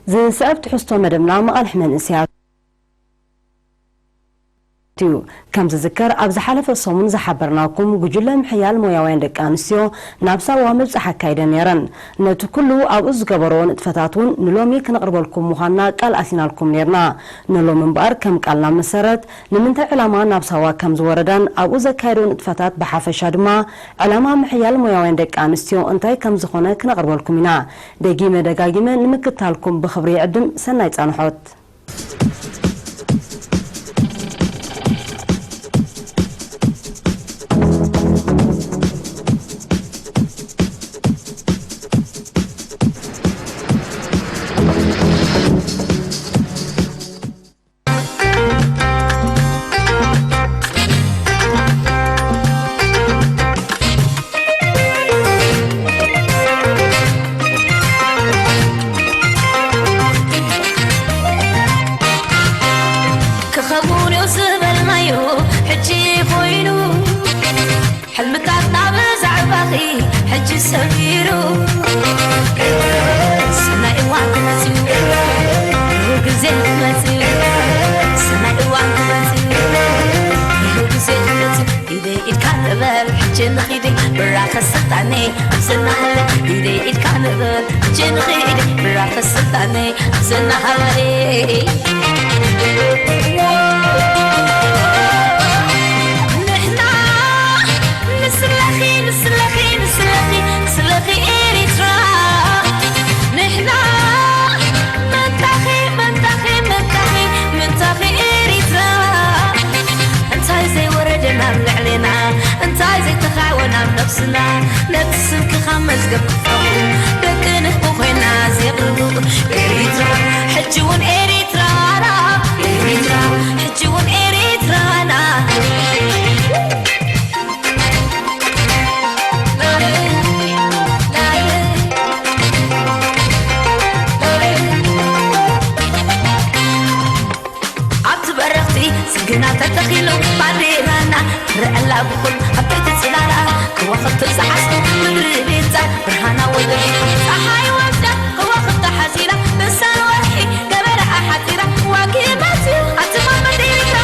ዝስዕብ ትሕዝቶ መደብና መቓልሕ መንእሰያት እዩ። ከም ዝዝከር፣ ኣብ ዝሓለፈ ሰሙን ዝሓበርናኩም፣ ጉጅለ ምሕያል ሞያውያን ደቂ ኣንስትዮ ናብ ሳዋ ምብጻሕ ኣካይደን ነይረን። ነቲ ኩሉ ኣብኡ ዝገበርዎ ንጥፈታት እውን ንሎሚ ክነቕርበልኩም ምዃንና ቃል ኣቲናልኩም ነይርና። ንሎሚ እምበኣር፣ ከም ቃልና መሰረት፣ ንምንታይ ዕላማ ናብ ሳዋ ከም ዝወረዳን ኣብኡ ዘካየድዎ ንጥፈታት ብሓፈሻ ድማ ዕላማ ምሕያል ሞያውያን ደቂ ኣንስትዮ እንታይ ከም ዝኾነ ክነቕርበልኩም ኢና። ደጊመ ደጋጊመ ንምክትታልኩም ብኽብሪ ይዕድም። ሰናይ ጻንሖት። ክኸውን እዩ ዝበልናዮ ሕጂ ኮይኑ፣ ሕልምታትና ብዛዕባኺ ሕጂ ሰሚሩ። ሰናይ እዋን ክመጽእ እዩ፣ ብሩህ ግዜ ክመጽእ እዩ። ሰናይ እዋን ክመጽእ እዩ፣ ብሩህ ግዜ ክመጽእ እዩ። ኢደይ ኢድካ ንበል ሕጂ ንኺድ፣ ብራኸ ስልጣነይ ኣብዘናህለ። ኢደይ ኢድካ ንበል ሕጂ ንኺድ፣ ብራኸ ስልጣነይ ኣብዘናህለ። ንሕና ንስለኺ፣ ንስለኺ፣ ንስለኺ፣ ንስለኺ ኤሪትራ። ንሕና መንታኺ፣ መንታኺ፣ መንታኺ፣ መንታኺ ኤሪትራ። እንታይ ዘይወረደ ናብ ልዕሌና፣ እንታይ ዘይተኻወ ናብ ነብስና። ነቲ ስምኪ ካብ መዝገብ ክፋቑ፣ ደቂ ንህቢ ኮይና ዘየቕርቡ። ኤሪትራ፣ ሕጂ እውን ኤሪትራና። ኤሪትራ፣ ሕጂ እውን ኤሪትራና። ኣብቲ በረኽቲ ጽግና ተተኺሉ ባንዴራና ትረአ ኣላ ብኹሉ ዓበይቲ ጽላላ። ከዋኽብቲ ዝዓስሉ ምድሪ ቤትታ ብርሃና ወደሉ ጸሓይ ወስዳ ከዋኽብታ ሓዚላ ንሳ ወርሒ ገበረኣ ሓጺራ ዋጊ መጽዩ ኣትማ መዲና።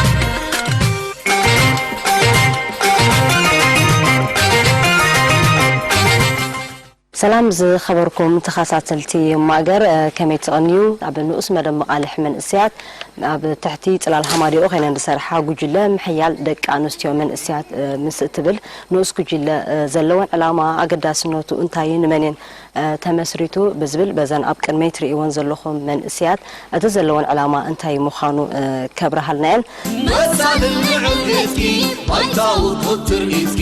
ሰላም ዝኸበርኩም ተኸታተልቲ ማእገር፣ እ፣ ከመይ ትቕንዩ? ኣብ ንኡስ መደብ መቓልሕ መንእሰያት ኣብ ትሕቲ ጽላል ሃማዲኦ ኮይነን ዝሰርሓ ጉጅለ ምሕያል ደቂ ኣንስትዮ መንእሰያት፣ እ፣ ምስ እትብል ንኡስ ጉጅለ፣ እ፣ ዘለወን ዕላማ፣ ኣገዳስነቱ እንታይ፣ ንመን እየን፣ እ፣ ተመስሪቱ ብዝብል በዘን ኣብ ቅድመይ ትርእይወን ዘለኹም መንእሰያት እቲ ዘለወን ዕላማ እንታይ ምዃኑ፣ እ፣ ከብርሃልና እየን። መሳልን ምዕብልትኪ፣ ባይታዊ ትርኢትኪ፣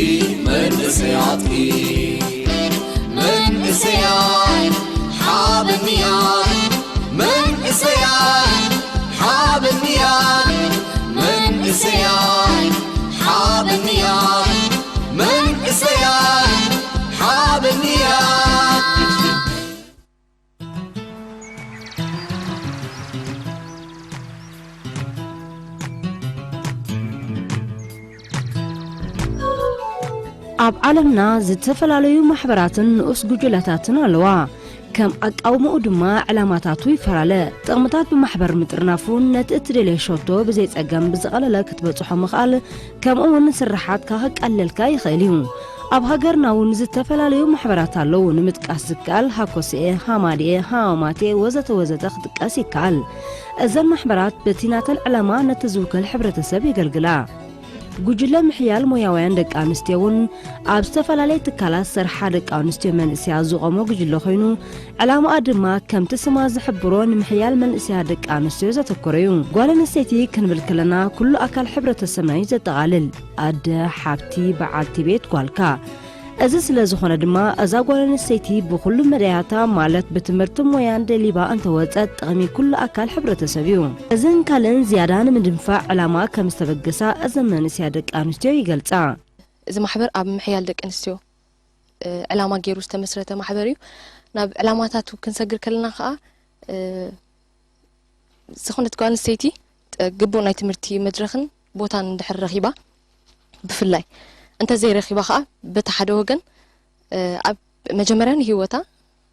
መንእሰያትኪ፣ መንእሰያት ሓበንያ፣ መንእሰያት ሓበንያ፣ መንእሰያት ሓበንያ፣ መንእሰያት ሓበንያ። ኣብ ዓለምና ዝተፈላለዩ ማሕበራትን ንኡስ ጉጅለታትን ኣለዋ። ከም ኣቃውምኡ ድማ ዕላማታቱ ይፈላለ። ጥቕምታት ብማሕበር ምጥርናፍ እውን ነቲ እትደልዮ ሸቶ ብዘይጸገም ብዝቐለለ ክትበጽሖ ምኽኣል፣ ከምኡ እውን ስርሓትካ ከቃልለልካ ይኽእል እዩ። ኣብ ሃገርና እውን ዝተፈላለዩ ማሕበራት ኣለዉ። ንምጥቃስ ዝከኣል ሃኮስኤ፣ ሃማድኤ፣ ሃማማቴ ወዘተ ወዘተ ክጥቀስ ይከኣል። እዘን ማሕበራት በቲ ናተን ዕላማ ነቲ ዝውከል ሕብረተሰብ የገልግላ። ጉጅለ ምሕያል ሞያውያን ደቂ ኣንስትዮ እውን ኣብ ዝተፈላለየ ትካላት ዝሰርሓ ደቂ ኣንስትዮ መንእሰያት ዝቖመ ጉጅለ ኮይኑ፣ ዕላማኣ ድማ ከምቲ ስማ ዝሕብሮ ንምሕያል መንእሰያት ደቂ ኣንስትዮ ዘተኮረ እዩ። ጓል ኣንስተይቲ ክንብል ከለና ኩሉ ኣካል ሕብረተሰብና እዩ ዘጠቓልል። ኣደ፣ ሓብቲ፣ በዓልቲ ቤት፣ ጓልካ። እዚ ስለ ዝኾነ ድማ እዛ ጓል ኣንስተይቲ ብኹሉ መዳያታ ማለት ብትምህርትን ሞያን ደሊባ እንተወጸት ጥቕሚ ኩሉ ኣካል ሕብረተሰብ እዩ። እዝን ካልእን ዝያዳ ንምድንፋዕ ዕላማ ከም ዝተበገሳ እዘን መንእሰያት ደቂ ኣንስትዮ ይገልጻ። እዚ ማሕበር ኣብ ምሕያል ደቂ ኣንስትዮ፣ እ፣ ዕላማ ገይሩ ዝተመስረተ ማሕበር እዩ። ናብ ዕላማታቱ ክንሰግር ከለና ከኣ፣ እ፣ ዝኾነት ጓል ኣንስተይቲ፣ እ፣ ግቡእ ናይ ትምህርቲ መድረኽን ቦታን እንድሕር ረኺባ፣ ብፍላይ እንተዘይረኺባ ከኣ፣ በቲ ሓደ ወገን፣ እ፣ ኣብ መጀመርያ ንህይወታ፣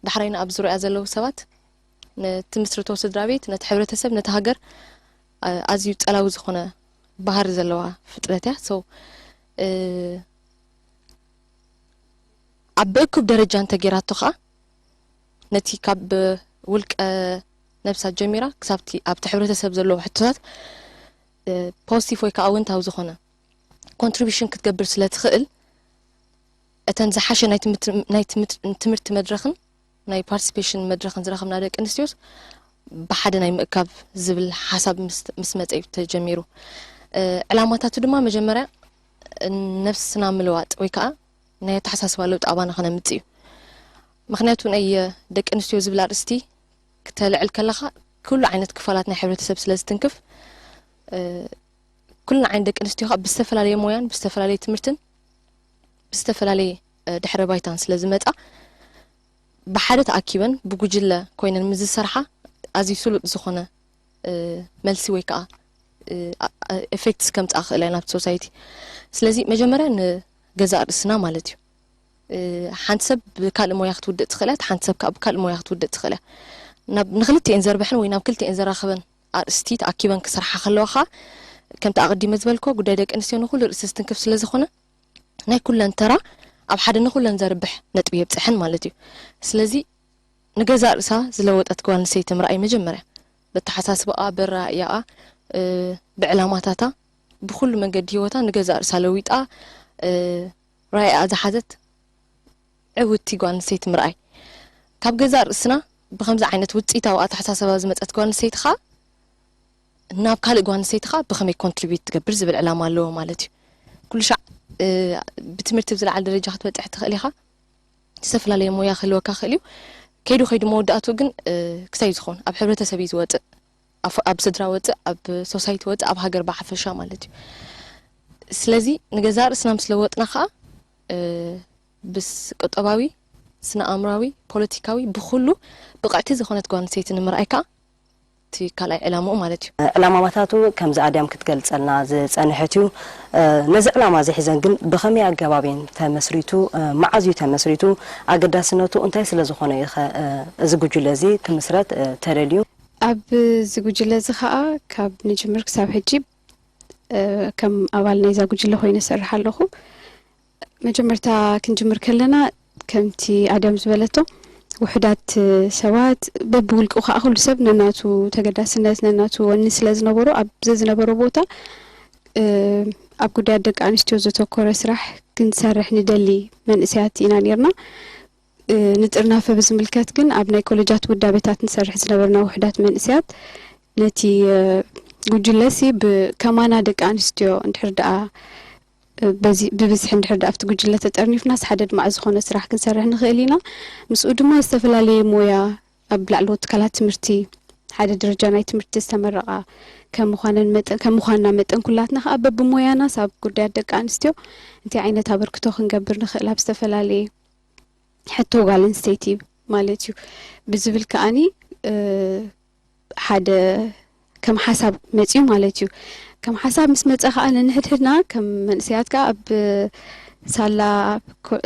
ዳሕራይ ንኣብ ዙርያ ዘለዉ ሰባት ነቲ ምስርቶ ስድራ ቤት፣ ነቲ ሕብረተሰብ፣ ነቲ ሃገር ኣዝዩ ጸላዊ ዝኾነ ባህሪ ዘለዋ ፍጥረት እያ። So ኣብ ብእኩብ ደረጃ እንተጌራቶ ከዓ ነቲ ካብ ውልቀ ነብሳ ጀሚራ ክሳብቲ ኣብቲ ሕብረተሰብ ዘለዉ ሕቶታት positive ወይ ከዓ ኣወንታዊ ዝኾነ contribution ክትገብር ስለ ትኽእል፣ እተን ዝሓሸ ናይ ትምህርቲ መድረኽን ናይ participation መድረኽን ዝረኸብና ደቂ ኣንስትዮስ ብሓደ ናይ ምእካብ ዝብል ሓሳብ ምስ መፀ እዩ ተጀሚሩ። ዕላማታቱ ድማ መጀመርያ ነብስና ምልዋጥ ወይ ከዓ ናይ ኣተሓሳስባ ለውጢ ኣባና ከነምፅእ እዩ። ምክንያቱ ናይ ደቂ ኣንስትዮ ዝብል ኣርእስቲ ክተልዕል ከለኻ ኩሉ ዓይነት ክፋላት ናይ ሕብረተሰብ ስለ ዝትንክፍ ኩልና ዓይነት ደቂ ኣንስትዮ ከዓ ብዝተፈላለየ ሞያን ብዝተፈላለየ ትምህርትን ብዝተፈላለየ ድሕረ ባይታን ስለ ዝመፃ ብሓደ ተኣኪበን ብጉጅለ ኮይነን ምስ ዝሰርሓ ኣዝዩ ስሉጥ ዝኾነ መልሲ ወይ ከዓ effects ከምፅኣ ክእል እያ ናብቲ society። ስለዚ መጀመርያ ንገዛእ ርእስና ማለት እዩ። ሓንቲ ሰብ ብካልእ ሞያ ክትውድእ ትኽእል እያ፣ ሓንቲ ሰብ ከዓ ብካልእ ሞያ ክትውድእ ትኽእል እያ። ንክልቲኤን ዘርብሐን ወይ ናብ ክልቲኤን ዘራኽበን ኣርእስቲ ተኣኪበን ክሰርሓ ከለዋ ከዓ ከምቲ ኣቐዲመ ዝበልክዎ ጉዳይ ደቂ ኣንስትዮ ንኩሉ ርእሲ ዝትንክፍ ስለ ዝኾነ ናይ ኩለን ተራ ኣብ ሓደ ንኩለን ዘርብሕ ነጥቢ የብፅሐን ማለት እዩ። ስለዚ ንገዛእ ርእሳ ዝለወጠት ጓል ኣንስተይቲ ምርኣይ መጀመርያ በተሓሳስባኣ፣ በራእያኣ፣ ብዕላማታታ፣ ብኩሉ መንገዲ ህይወታ ንገዛእ ርእሳ ለዊጣ ራእይኣ ዝሓዘት ዕውትቲ ጓል ኣንስተይቲ ምርኣይ ካብ ገዛእ ርእስና ብከምዚ ዓይነት ውፅኢታዊ ኣተሓሳሰባ ዝመፀት ጓል ኣንስተይቲ ከዓ ናብ ካልእ ጓል ኣንስተይቲ ከዓ ብከመይ contribute ትገብር ዝብል ዕላማ ኣለዎ ማለት እዩ። ኩሉ ሻዕ ብትምህርቲ ብዝለዓለ ደረጃ ክትበፅሕ ትኽእል ኢኻ። ዝተፈላለየ ሞያ ክህልወካ ክእል እዩ። ከይዱ ከይዱ መወዳእቱ ግን ክሳይ ዝኾን ኣብ ሕብረተሰብ እዩ ዝወፅእ፣ ኣብ ስድራ ወፅእ፣ ኣብ society ወፅእ፣ ኣብ ሃገር ብሓፈሻ ማለት እዩ። ስለዚ ንገዛእ ርእስና ምስ ለወጥና ከዓ ብስ ቁጠባዊ፣ ስነ ኣእምራዊ፣ ፖለቲካዊ ብኩሉ ብቕዕቲ ዝኾነት ጓል ኣንስተይቲ ንምርኣይ ከዓ እቲ ካልኣይ ዕላምኡ ማለት እዩ። ዕላማታቱ ከምዚ ኣድያም ክትገልፀልና ዝፀንሐት እዩ። ነዚ ዕላማ እዚ ሒዘን ግን ብኸመይ ኣገባብ እየን ተመስሪቱ? መዓዝ እዩ ተመስሪቱ? ኣገዳስነቱ እንታይ ስለ ዝኾነ እዩ ኸ እዚ ጉጅለ እዚ ክምስረት ተደልዩ? ኣብዚ ጉጅለ እዚ ኸኣ ካብ ንጅምር ክሳብ ሕጂ ከም ኣባል ናይዛ ጉጅለ ኮይነ እሰርሕ ኣለኹ። መጀመርታ ክንጅምር ከለና ከምቲ ኣድያም ዝበለቶ ውሑዳት ሰባት በብውልቁ ከዓ ኩሉ ሰብ ነናቱ ተገዳስነት ነናቱ ወኒ ስለ ዝነበሮ ኣብ ዘዝነበሮ ቦታ ኣብ ጉዳያት ደቂ ኣንስትዮ ዘተኮረ ስራሕ ክንሰርሕ ንደሊ መንእሰያት ኢና ነርና። ንጥርናፈ ብዝምልከት ግን ኣብ ናይ ኮለጃት ውዳቤታት ንሰርሕ ዝነበርና ውሑዳት መንእሰያት ነቲ ጉጅለሲ ብከማና ደቂ ኣንስትዮ እንድሕር ደኣ ብብዝሒ እንድሕር ደኣ ኣብቲ ጉጅለ ተጠርኒፍናስ ሓደ ኣድማዒ ዝኾነ ስራሕ ክንሰርሕ ንኽእል ኢና። ምስኡ ድማ ዝተፈላለየ ሞያ ኣብ ላዕለዎት ትካላት ትምህርቲ ሓደ ደረጃ ናይ ትምህርቲ ዝተመረቓ ከም ምዃና መጠን ኩላትና ከዓ በብሞያናስ ኣብ ጉዳያት ደቂ ኣንስትዮ እንታይ ዓይነት ኣበርክቶ ክንገብር ንኽእል ኣብ ዝተፈላለየ ሕቶ ጓል ኣንስተይቲ ማለት እዩ ብዝብል ከዓኒ ሓደ ከም ሓሳብ መፅዩ ማለት እዩ። ከም ሓሳብ ምስ መፀ ከዓ ነንሕድሕድና ከም መንእሰያት ከዓ ኣብ ሳላ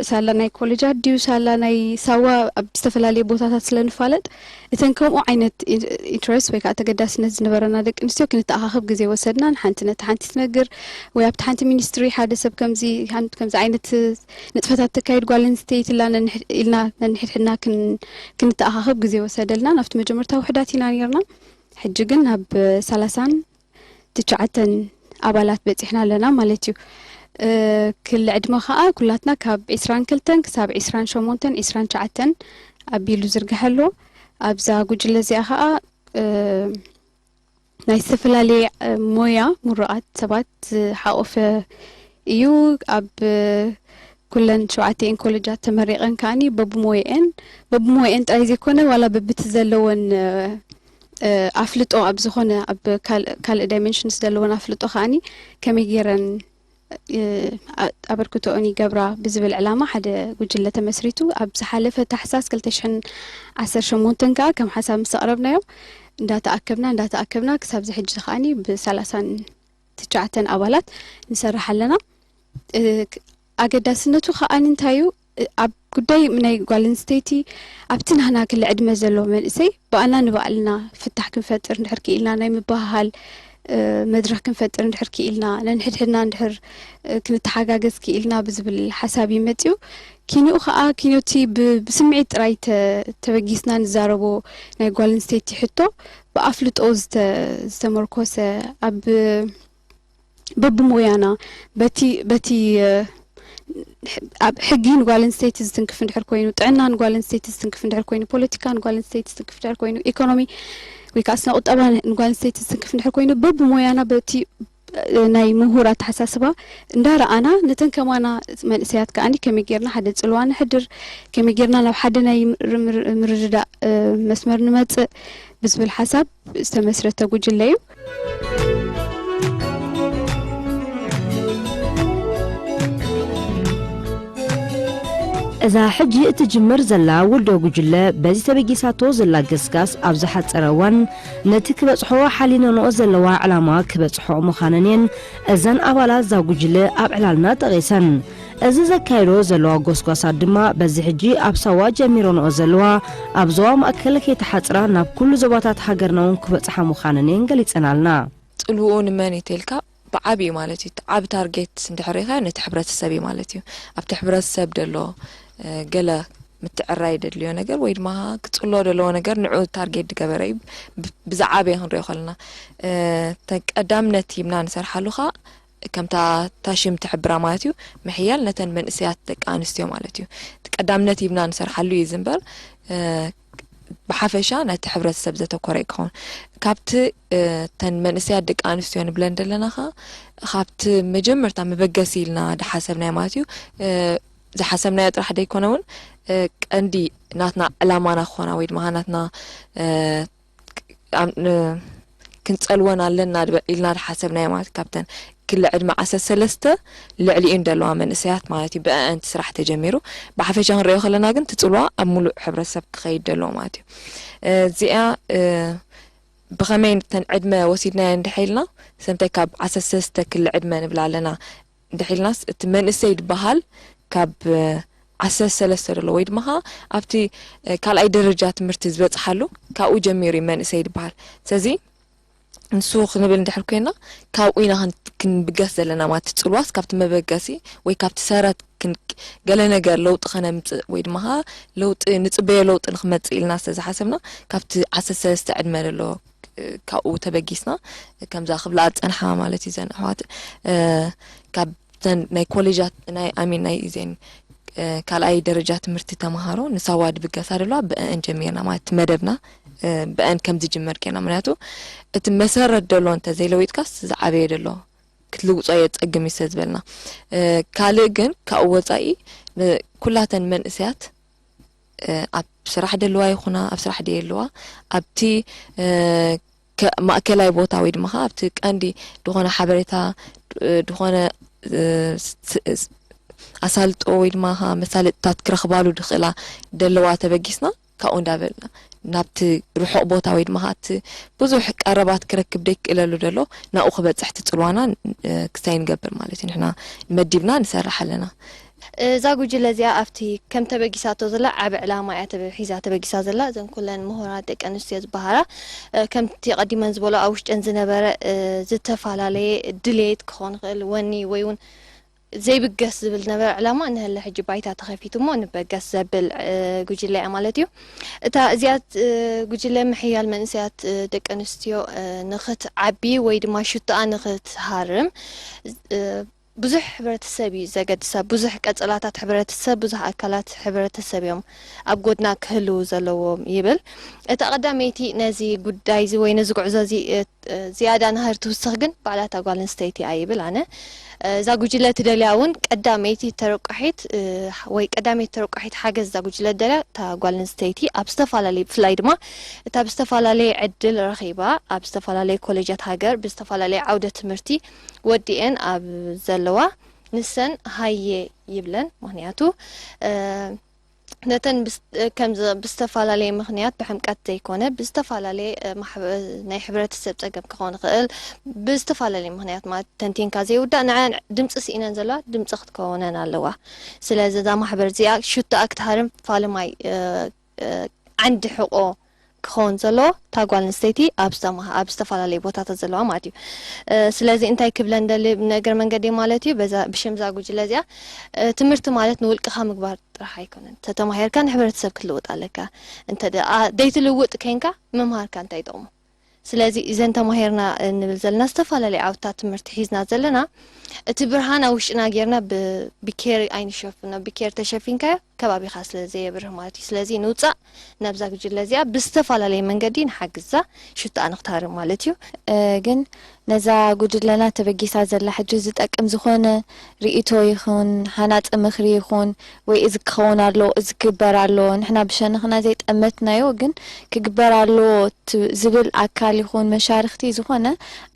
ሳላ ናይ ኮሌጃት ድዩ ሳላ ናይ ሳዋ ኣብ ዝተፈላለየ ቦታታት ስለ ንፋለጥ እተን ከምኡ ዓይነት ኢንትረስት ወይ ከዓ ተገዳስነት ዝነበረና ደቂ ኣንስትዮ ክንተኣኻኸብ ግዜ ወሰድና። ንሓንቲ ነቲ ሓንቲ ትነግር ወይ ኣብቲ ሓንቲ ሚኒስትሪ ሓደ ሰብ ከምዚ ከምዚ ዓይነት ንጥፈታት ተካይድ ጓል ኣንስተይቲ ኢልና ኢልና ነንሕድሕድና ክንተኣኻኸብ ግዜ ወሰደልና። ናብቲ መጀመርታ ውሕዳት ኢና ነርና። ሕጂ ግን ናብ ሰላሳን ትሽዓተን ኣባላት በፂሕና ኣለና ማለት እዩ። ክሊ ዕድመ ከዓ ኩላትና ካብ ዒስራን ክልተን ክሳብ ዒስራን ሸሞንተን ዒስራን ትሽዓተን ኣቢሉ ዝርግሐ ኣሎ። ኣብዛ ጉጅለ እዚኣ ከዓ ናይ ዝተፈላለየ ሞያ ምሩቓት ዝሓቆፈ እዩ። ኣብ ኩለን ሸውዓተኤን ኮለጃት ተመሪቐን ከዓኒ በብሞየኤን በብሞየኤን ጥራይ ዘይኮነ ዋላ በብቲ ዘለወን ኣፍልጦ ኣብ ዝኾነ ኣብ ካልእ ዳይመንሽንስ ዘለወን ኣፍልጦ ከዓኒ ከመይ ገይረን ኣበርክቶኦን ይገብራ ብዝብል ዕላማ ሓደ ጉጅለ ተመስሪቱ ኣብ ዝሓለፈ ታሕሳስ ክልተ ሽሕን ዓሰርተ ሸሞንተን ከዓ ከም ሓሳብ ምስ ኣቕረብናዮ እንዳተኣከብና እንዳተኣከብና ክሳብ ዝሕጂ ከዓኒ ብሰላሳን ትሽዓተን ኣባላት ንሰርሕ ኣለና። ኣገዳስነቱ ከዓኒ እንታይ እዩ? ኣብ ጉዳይ ናይ ጓል ኣንስተይቲ ኣብቲ ናህና ክሊ ዕድመ ዘሎ መንእሰይ ብኣና ንባዕልና ፍታሕ ክንፈጥር እንድሕር ክኢልና፣ ናይ ምብህሃል መድረኽ ክንፈጥር እንድሕር ክኢልና፣ ነንሕድሕድና እንድሕር ክንተሓጋገዝ ክኢልና ብዝብል ሓሳብ እዩ መፂኡ። ኪንኡ ከዓ ኪኖቲ ብስምዒት ጥራይ ተበጊስና ንዛረቦ ናይ ጓል ኣንስተይቲ ሕቶ ብኣፍልጦ ዝተመርኮሰ፣ ኣብ በብሞያና በቲ በቲ ኣብ ሕጊ ንጓል ኣንስተይቲ ዝትንክፍ እንድሕር ኮይኑ፣ ጥዕና ንጓል ኣንስተይቲ ዝትንክፍ እንድሕር ኮይኑ፣ ፖለቲካ ንጓል ኣንስተይቲ ዝትንክፍ እንድሕር ኮይኑ፣ ኢኮኖሚ ወይ ከዓ ስነ ቁጠባ ንጓል ኣንስተይቲ ዝትንክፍ እንድሕር ኮይኑ፣ በብሞያና በቲ ናይ ምሁር ኣተሓሳስባ እንዳረኣና፣ ነተን ከማና መንእሰያት ከዓኒ ከመይ ጌርና ሓደ ጽልዋ ንሕድር፣ ከመይ ጌርና ናብ ሓደ ናይ ምርድዳእ መስመር ንመጽእ ብዝብል ሓሳብ ዝተመስረተ ጉጅለ እዩ። እዛ ሕጂ እትጅምር ዘላ ውልዶ ጉጅለ በዚ ተበጊሳቶ ዘላ ገስጋስ ኣብ ዝሓጸረ እዋን ነቲ ክበጽሖ ሓሊነንኦ ዘለዋ ዕላማ ክበጽሖ ምዃነን እየን እዘን ኣባላት እዛ ጉጅለ ኣብ ዕላልና ጠቒሰን። እዚ ዘካይዶ ዘለዋ ጎስጓሳት ድማ በዚ ሕጂ ኣብ ሳዋ ጀሚረንኦ ዘለዋ ኣብ ዞባ ማእከል ከይተሓጽራ ናብ ኩሉ ዞባታት ሃገርና እውን ክበጽሓ ምዃነን እየን ገሊጸናልና። ጽልውኡ ንመን እዩ ተልካ ብዓብዩ ማለት እዩ። ዓቢ ታርጌት እንድሕር ሪኢኻ ነቲ ሕብረተሰብ እዩ ማለት እዩ። ኣብቲ ሕብረተሰብ ደሎ ገለ ምትዕራይ ደድልዮ ነገር ወይ ድማ ክጽሎ ደለዎ ነገር ንዑ ታርጌት ዝገበረ እዩ። ብዝዓበየ ክንሪኦ ከለና እተን ቀዳምነት ሂብና ንሰርሓሉ ኸኣ ከምታ ታሽም ትሕብራ ማለት እዩ ምሕያል ነተን መንእሰያት ደቂ ኣንስትዮ ማለት እዩ። ቀዳምነት ሂብና ንሰርሓሉ እዩ ዝንበር ብሓፈሻ ነቲ ሕብረተሰብ ዘተኮረ ክኸውን ካብቲ እተን መንእሰያት ደቂ ኣንስትዮ ንብለን ዘለና ኸ ካብቲ መጀመርታ መበገሲ ኢልና ዝሓሰብናዮ ማለት እዩ ዝሓሰብናዮ ጥራሕ ደይኮነ እውን ቀንዲ ናትና ዕላማና ክኾና ወይ ድማ ናትና ክንጸልወን ኣለና ኢልና ዝሓሰብናዮ ማለት ካብተን ክሊ ዕድመ ዓሰርተ ሰለስተ ልዕሊኡ ዘለዋ መንእሰያት ማለት እዩ ብአንት ስራሕ ተጀሚሩ ብሓፈሻ ክንሪኦ ከለና ግን ትጽልዋ ኣብ ሙሉእ ሕብረተሰብ ክኸይድ ዘለዎ ማለት እዩ እዚኣ ብኸመይ ተን ዕድመ ወሲድናዮ እንድሕር ኢልና ሰምታይ ካብ ዓሰርተ ሰለስተ ክሊ ዕድመ ንብላ ኣለና እንድሕር ኢልናስ እቲ መንእሰይ ዝበሃል ካብ ዓሰርተ ሰለስተ ዘሎ ወይ ድማ ከዓ ኣብቲ ካልኣይ ደረጃ ትምህርቲ ዝበፅሓሉ ካብኡ ጀሚሩ እዩ መንእሰይ ዝበሃል ስለዚ ንሱ ክንብል እንድሕር ኮይና ካብኡ ኢና ክንብገስ ዘለና ማለት ፅልዋስ ካብቲ መበገሲ ወይ ካብቲ ሰረት ገለ ነገር ለውጢ ከነምፅእ ወይ ድማ ከዓ ለውጢ ንፅበዮ ለውጢ ንክመፅእ ኢልና ስለዝሓሰብና ካብቲ ዓሰርተ ሰለስተ ዕድመ ዘሎ ካብኡ ተበጊስና ከምዛ ክብላ ዝፀንሓ ማለት እዩ ዘን ኣሕዋት ካብ ናይ ኮሌጃት ናይ ኣሚን ናይ እዜን ካልኣይ ደረጃ ትምህርቲ ተምሃሮ ንሳዋ ድብገሳ ደለዋ ብአን ጀሚርና ማለት መደብና ብአን ከም ዝጅመር ጌርና ምክንያቱ እቲ መሰረት ደሎ እንተ ዘይለዊጥካስ ዝዓበየ ደሎ ክትልውጾ የጸግም እዩ ዝበልና ካልእ ግን ካብኡ ወጻኢ ኩላተን መንእሰያት ኣብ ስራሕ ደለዋ ይኹና ኣብ ስራሕ ደየ ኣለዋ ኣብቲ ማእከላይ ቦታ ወይ ድማ ከዓ ኣብቲ ቀንዲ ዝኾነ ሓበሬታ ዝኾነ ኣሳልጦ ወይ ድማ መሳለጥታት ክረኽባሉ ድኽእላ ደለዋ ተበጊስና ካብኡ እንዳበልና ናብቲ ርሑቕ ቦታ ወይ ድማ እቲ ብዙሕ ቀረባት ክረክብ ደይክእለሉ ደሎ ናብኡ ክበፅሕ ትፅልዋና ክሳይ ንገብር ማለት እዩ ንሕና መዲብና ንሰርሕ ኣለና እዛ ጉጅለ እዚኣ ኣብቲ ከም ተበጊሳቶ ዘላ ዓቢ ዕላማ እያ ሒዛ ተበጊሳ ዘላ እዘን ኩለን ምሁራት ደቂ ኣንስትዮ ዝበሃላ ከምቲ ቀዲመን ዝበሎ ኣብ ውሽጠን ዝነበረ ዝተፈላለየ ድሌት ክኾን ይኽእል ወኒ ወይ እውን ዘይብገስ ዝብል ዝነበረ ዕላማ እንሀለ ሕጂ ባይታ ተኸፊቱ እሞ ንበገስ ዘብል ጉጅለ እያ ማለት እዩ። እታ እዚኣ ጉጅለ ምሕያል መንእሰያት ደቂ ኣንስትዮ ንኽትዓቢ ወይ ድማ ሽቶኣ ንኽትሃርም ብዙሕ ሕብረተሰብ እዩ ዘገድሳ። ብዙሕ ቀጸላታት ሕብረተሰብ፣ ብዙሕ ኣካላት ሕብረተሰብ እዮም ኣብ ጎድና ክህልዉ ዘለዎም ይብል። እታ ቀዳመይቲ ነዚ ጉዳይ እዚ ወይ ነዚ ጉዕዞ እዚ ዝያዳ ናህሪ ትውስኽ ግን ባዕላ እታ ጓል ኣንስተይቲ እያ ይብል ኣነ። እዛ ጉጅለ ትደልያ እውን ቀዳመይቲ ተረቋሒት ወይ ቀዳመይቲ ተረቋሒት ሓገዝ እዛ ጉጅለ ትደልያ እታ ጓል ኣንስተይቲ ኣብ ዝተፈላለዩ ብፍላይ ድማ እታ ብዝተፈላለየ ዕድል ረኺባ ኣብ ዝተፈላለየ ኮሌጃት ሃገር ብዝተፈላለየ ዓውደ ትምህርቲ ወዲኤን ኣብ ዘለዋ ንሰን ሃየ ይብለን ምክንያቱ ነተን ብስ-፣ ከምዚ ብዝተፈላለየ ምኽንያት፣ ብሕምቀት ዘይኮነ፣ ብዝተፈላለየ፣ እ፣ ማሕበ-፣ ናይ ሕብረተሰብ ጸገም ክኸውን ይኽእል፣ ብዝተፈላለየ ምኽንያት ማለት ተንቲንካ ዘይውዳእ፣ ንዐን ድምጺ ስኢነን ዘለዋ ድምጺ ክትከውነን ኣለዋ። ስለዚ እዛ ማሕበር እዚኣ ሽቶኣ ክትሃርም ፋልማይ፣ እ፣ እ፣ ዓንዲ ሕቆ ክኸውን ዘለዎ እታ ጓል ኣንስተይቲ ኣብ ዝተማ-፣ ኣብ ዝተፈላለዩ ቦታታት ዘለዋ ማለት እዩ። እ፣ ስለዚ እንታይ ክብለን ደሊ፣ ንእግረ መንገዲ ማለት እዩ፣ በዛ፣ ብሽም እዛ ጉጅለ እዚኣ፣ እ፣ ትምህርቲ ማለት ንውልቅኻ ምግባር ጥራሕ ኣይኮነን። ተተማሂርካ ንሕብረተሰብ ክትልውጥ ኣለካ። እንተ ደኣ ዘይትልውጥ ኮንካ ምምሃርካ እንታይ ይጠቕሞ? ስለዚ እዘን ተማሂርና እንብል ዘለና ዝተፈላለዩ ዓውድታት ትምህርቲ ሒዝና ዘለና፣ እቲ ብርሃን ኣብ ውሽጥና ጌርና ብ-፣ ብኬር ኣይንሸፍኖ። ብኬር ተሸፊንካዮ ከባቢኻ ስለ ዘየብርህ ማለት እዩ። ስለዚ ንውጻእ ናብዛ ጉጅለ እዚኣ ብዝተፈላለየ መንገዲ ንሓግዛ፣ ሽቶኣ ንኽትሃርም ማለት እዩ። እ፣ ግን ነዛ ጉጅለና ተበጊሳ ዘላ ሕጂ ዝጠቅም ዝኾነ ርእይቶ ይኹን ሃናጺ ምኽሪ ይኹን ወይ እዚ ክኸውን ኣሎ፣ እዚ ክግበር ኣሎ፣ ንሕና ብሸነኽና ዘይጠመትናዮ ግን ክግበር ኣሎ ት-፣ ዝብል ኣካል ይኹን መሻርኽቲ ዝኾነ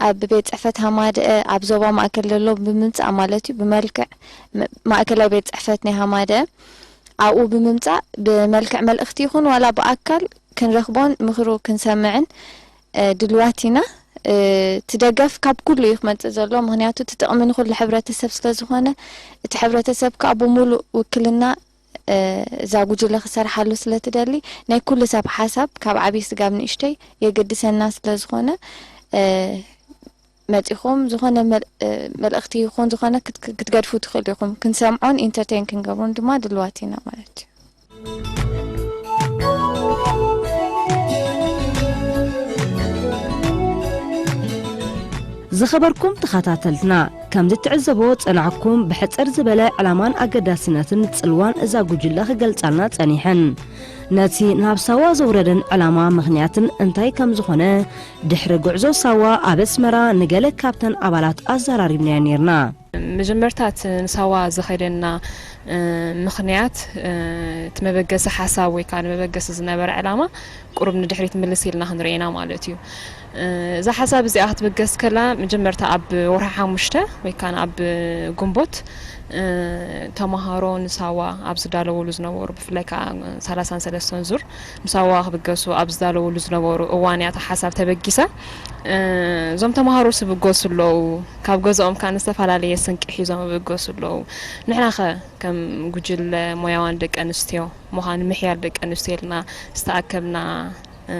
ኣብ ቤት ጽሕፈት ሃማደአ ኣብ ዞባ ማእከል ዘሎ ብምምጻእ ማለት እዩ። ብመልክዕ መ-፣ ማእከላይ ቤት ጽሕፈት ናይ ሃማደአ ኣብኡ ብምምጻእ ብመልክዕ መልእኽቲ ይኹን ዋላ ብኣካል ክንረኽቦን ምኽሩ ክንሰምዕን፣ እ፣ ድልዋት ኢና። እ፣ እቲ ደገፍ ካብ ኩሉ እዩ ክመጽእ ዘሎ። ምኽንያቱ እቲ ጥቕሚ ንኹሉ ሕብረተሰብ ስለ ዝኾነ፣ እቲ ሕብረተሰብ ከኣ ብምሉእ ውክልና፣ እ፣ እዛ ጉጅለ ክሰርሓሉ ስለ ትደሊ፣ ናይ ኩሉ ሰብ ሓሳብ ካብ ዓብዪ ስጋብ ንእሽተይ የገድሰና ስለ ዝኾነ፣ እ፣ መጺኹም ዝኾነ መል-፣ እ፣ መልእኽቲ ይኹን ዝኾነ ክት-፣ ክትገድፉ ትኽእሉ ኢኹም። ክንሰምዖን ኢንተርቴን ክንገብሮን ድማ ድልዋት ኢና ማለት እዩ። ዝኸበርኩም ተኸታተልትና፣ ከም ዝትዕዘቦ ጸናሕኩም ብሕጽር ዝበለ ዕላማን ኣገዳስነትን ጽልዋን እዛ ጉጅለ ክገልጻልና ጸኒሐን። ነቲ ናብ ሳዋ ዘውረደን ዕላማ ምኽንያትን እንታይ ከም ዝኾነ ድሕሪ ጉዕዞ ሳዋ ኣብ ኣስመራ ንገለ ካብተን ኣባላት ኣዘራሪብናዮ ኔርና። መጀመርታ እቲ ንሳዋ ዘኸደና፣ እ፣ ምኽንያት፣ እ፣ እቲ መበገሲ ሓሳብ ወይ ከዓ ንመበገሲ ዝነበረ ዕላማ ቁሩብ ንድሕሪት ምልስ ኢልና ክንርእየና ማለት እዩ። እ፣ እዛ ሓሳብ እዚኣ ክትብገስ ከላ መጀመርታ ኣብ ወርሒ ሓሙሽተ ወይ ከዓ ኣብ ግንቦት፣ እ፣ ተምሃሮ ንሳዋ ኣብ ዝዳለውሉ ዝነበሩ፣ ብፍላይ ከዓ ሰላሳን ሰለስተን ዙር ንሳዋ ክብገሱ ኣብ ዝዳለውሉ ዝነበሩ እዋን እያ እታ ሓሳብ ተበጊሳ። እ፣ እዞም ተምሃሮ ዝብገሱ ኣለዉ፣ ካብ ገዛኦም ከዓ ዝተፈላለየ ስንቂ ሒዞም ይብገሱ ኣለዉ። ንሕና ኸ ከም ጉጅለ ሞያዋን ደቂ ኣንስትዮ ምዃን ምሕያል ደቂ ኣንስትዮ ኢልና ዝተኣከብና፣ እ፣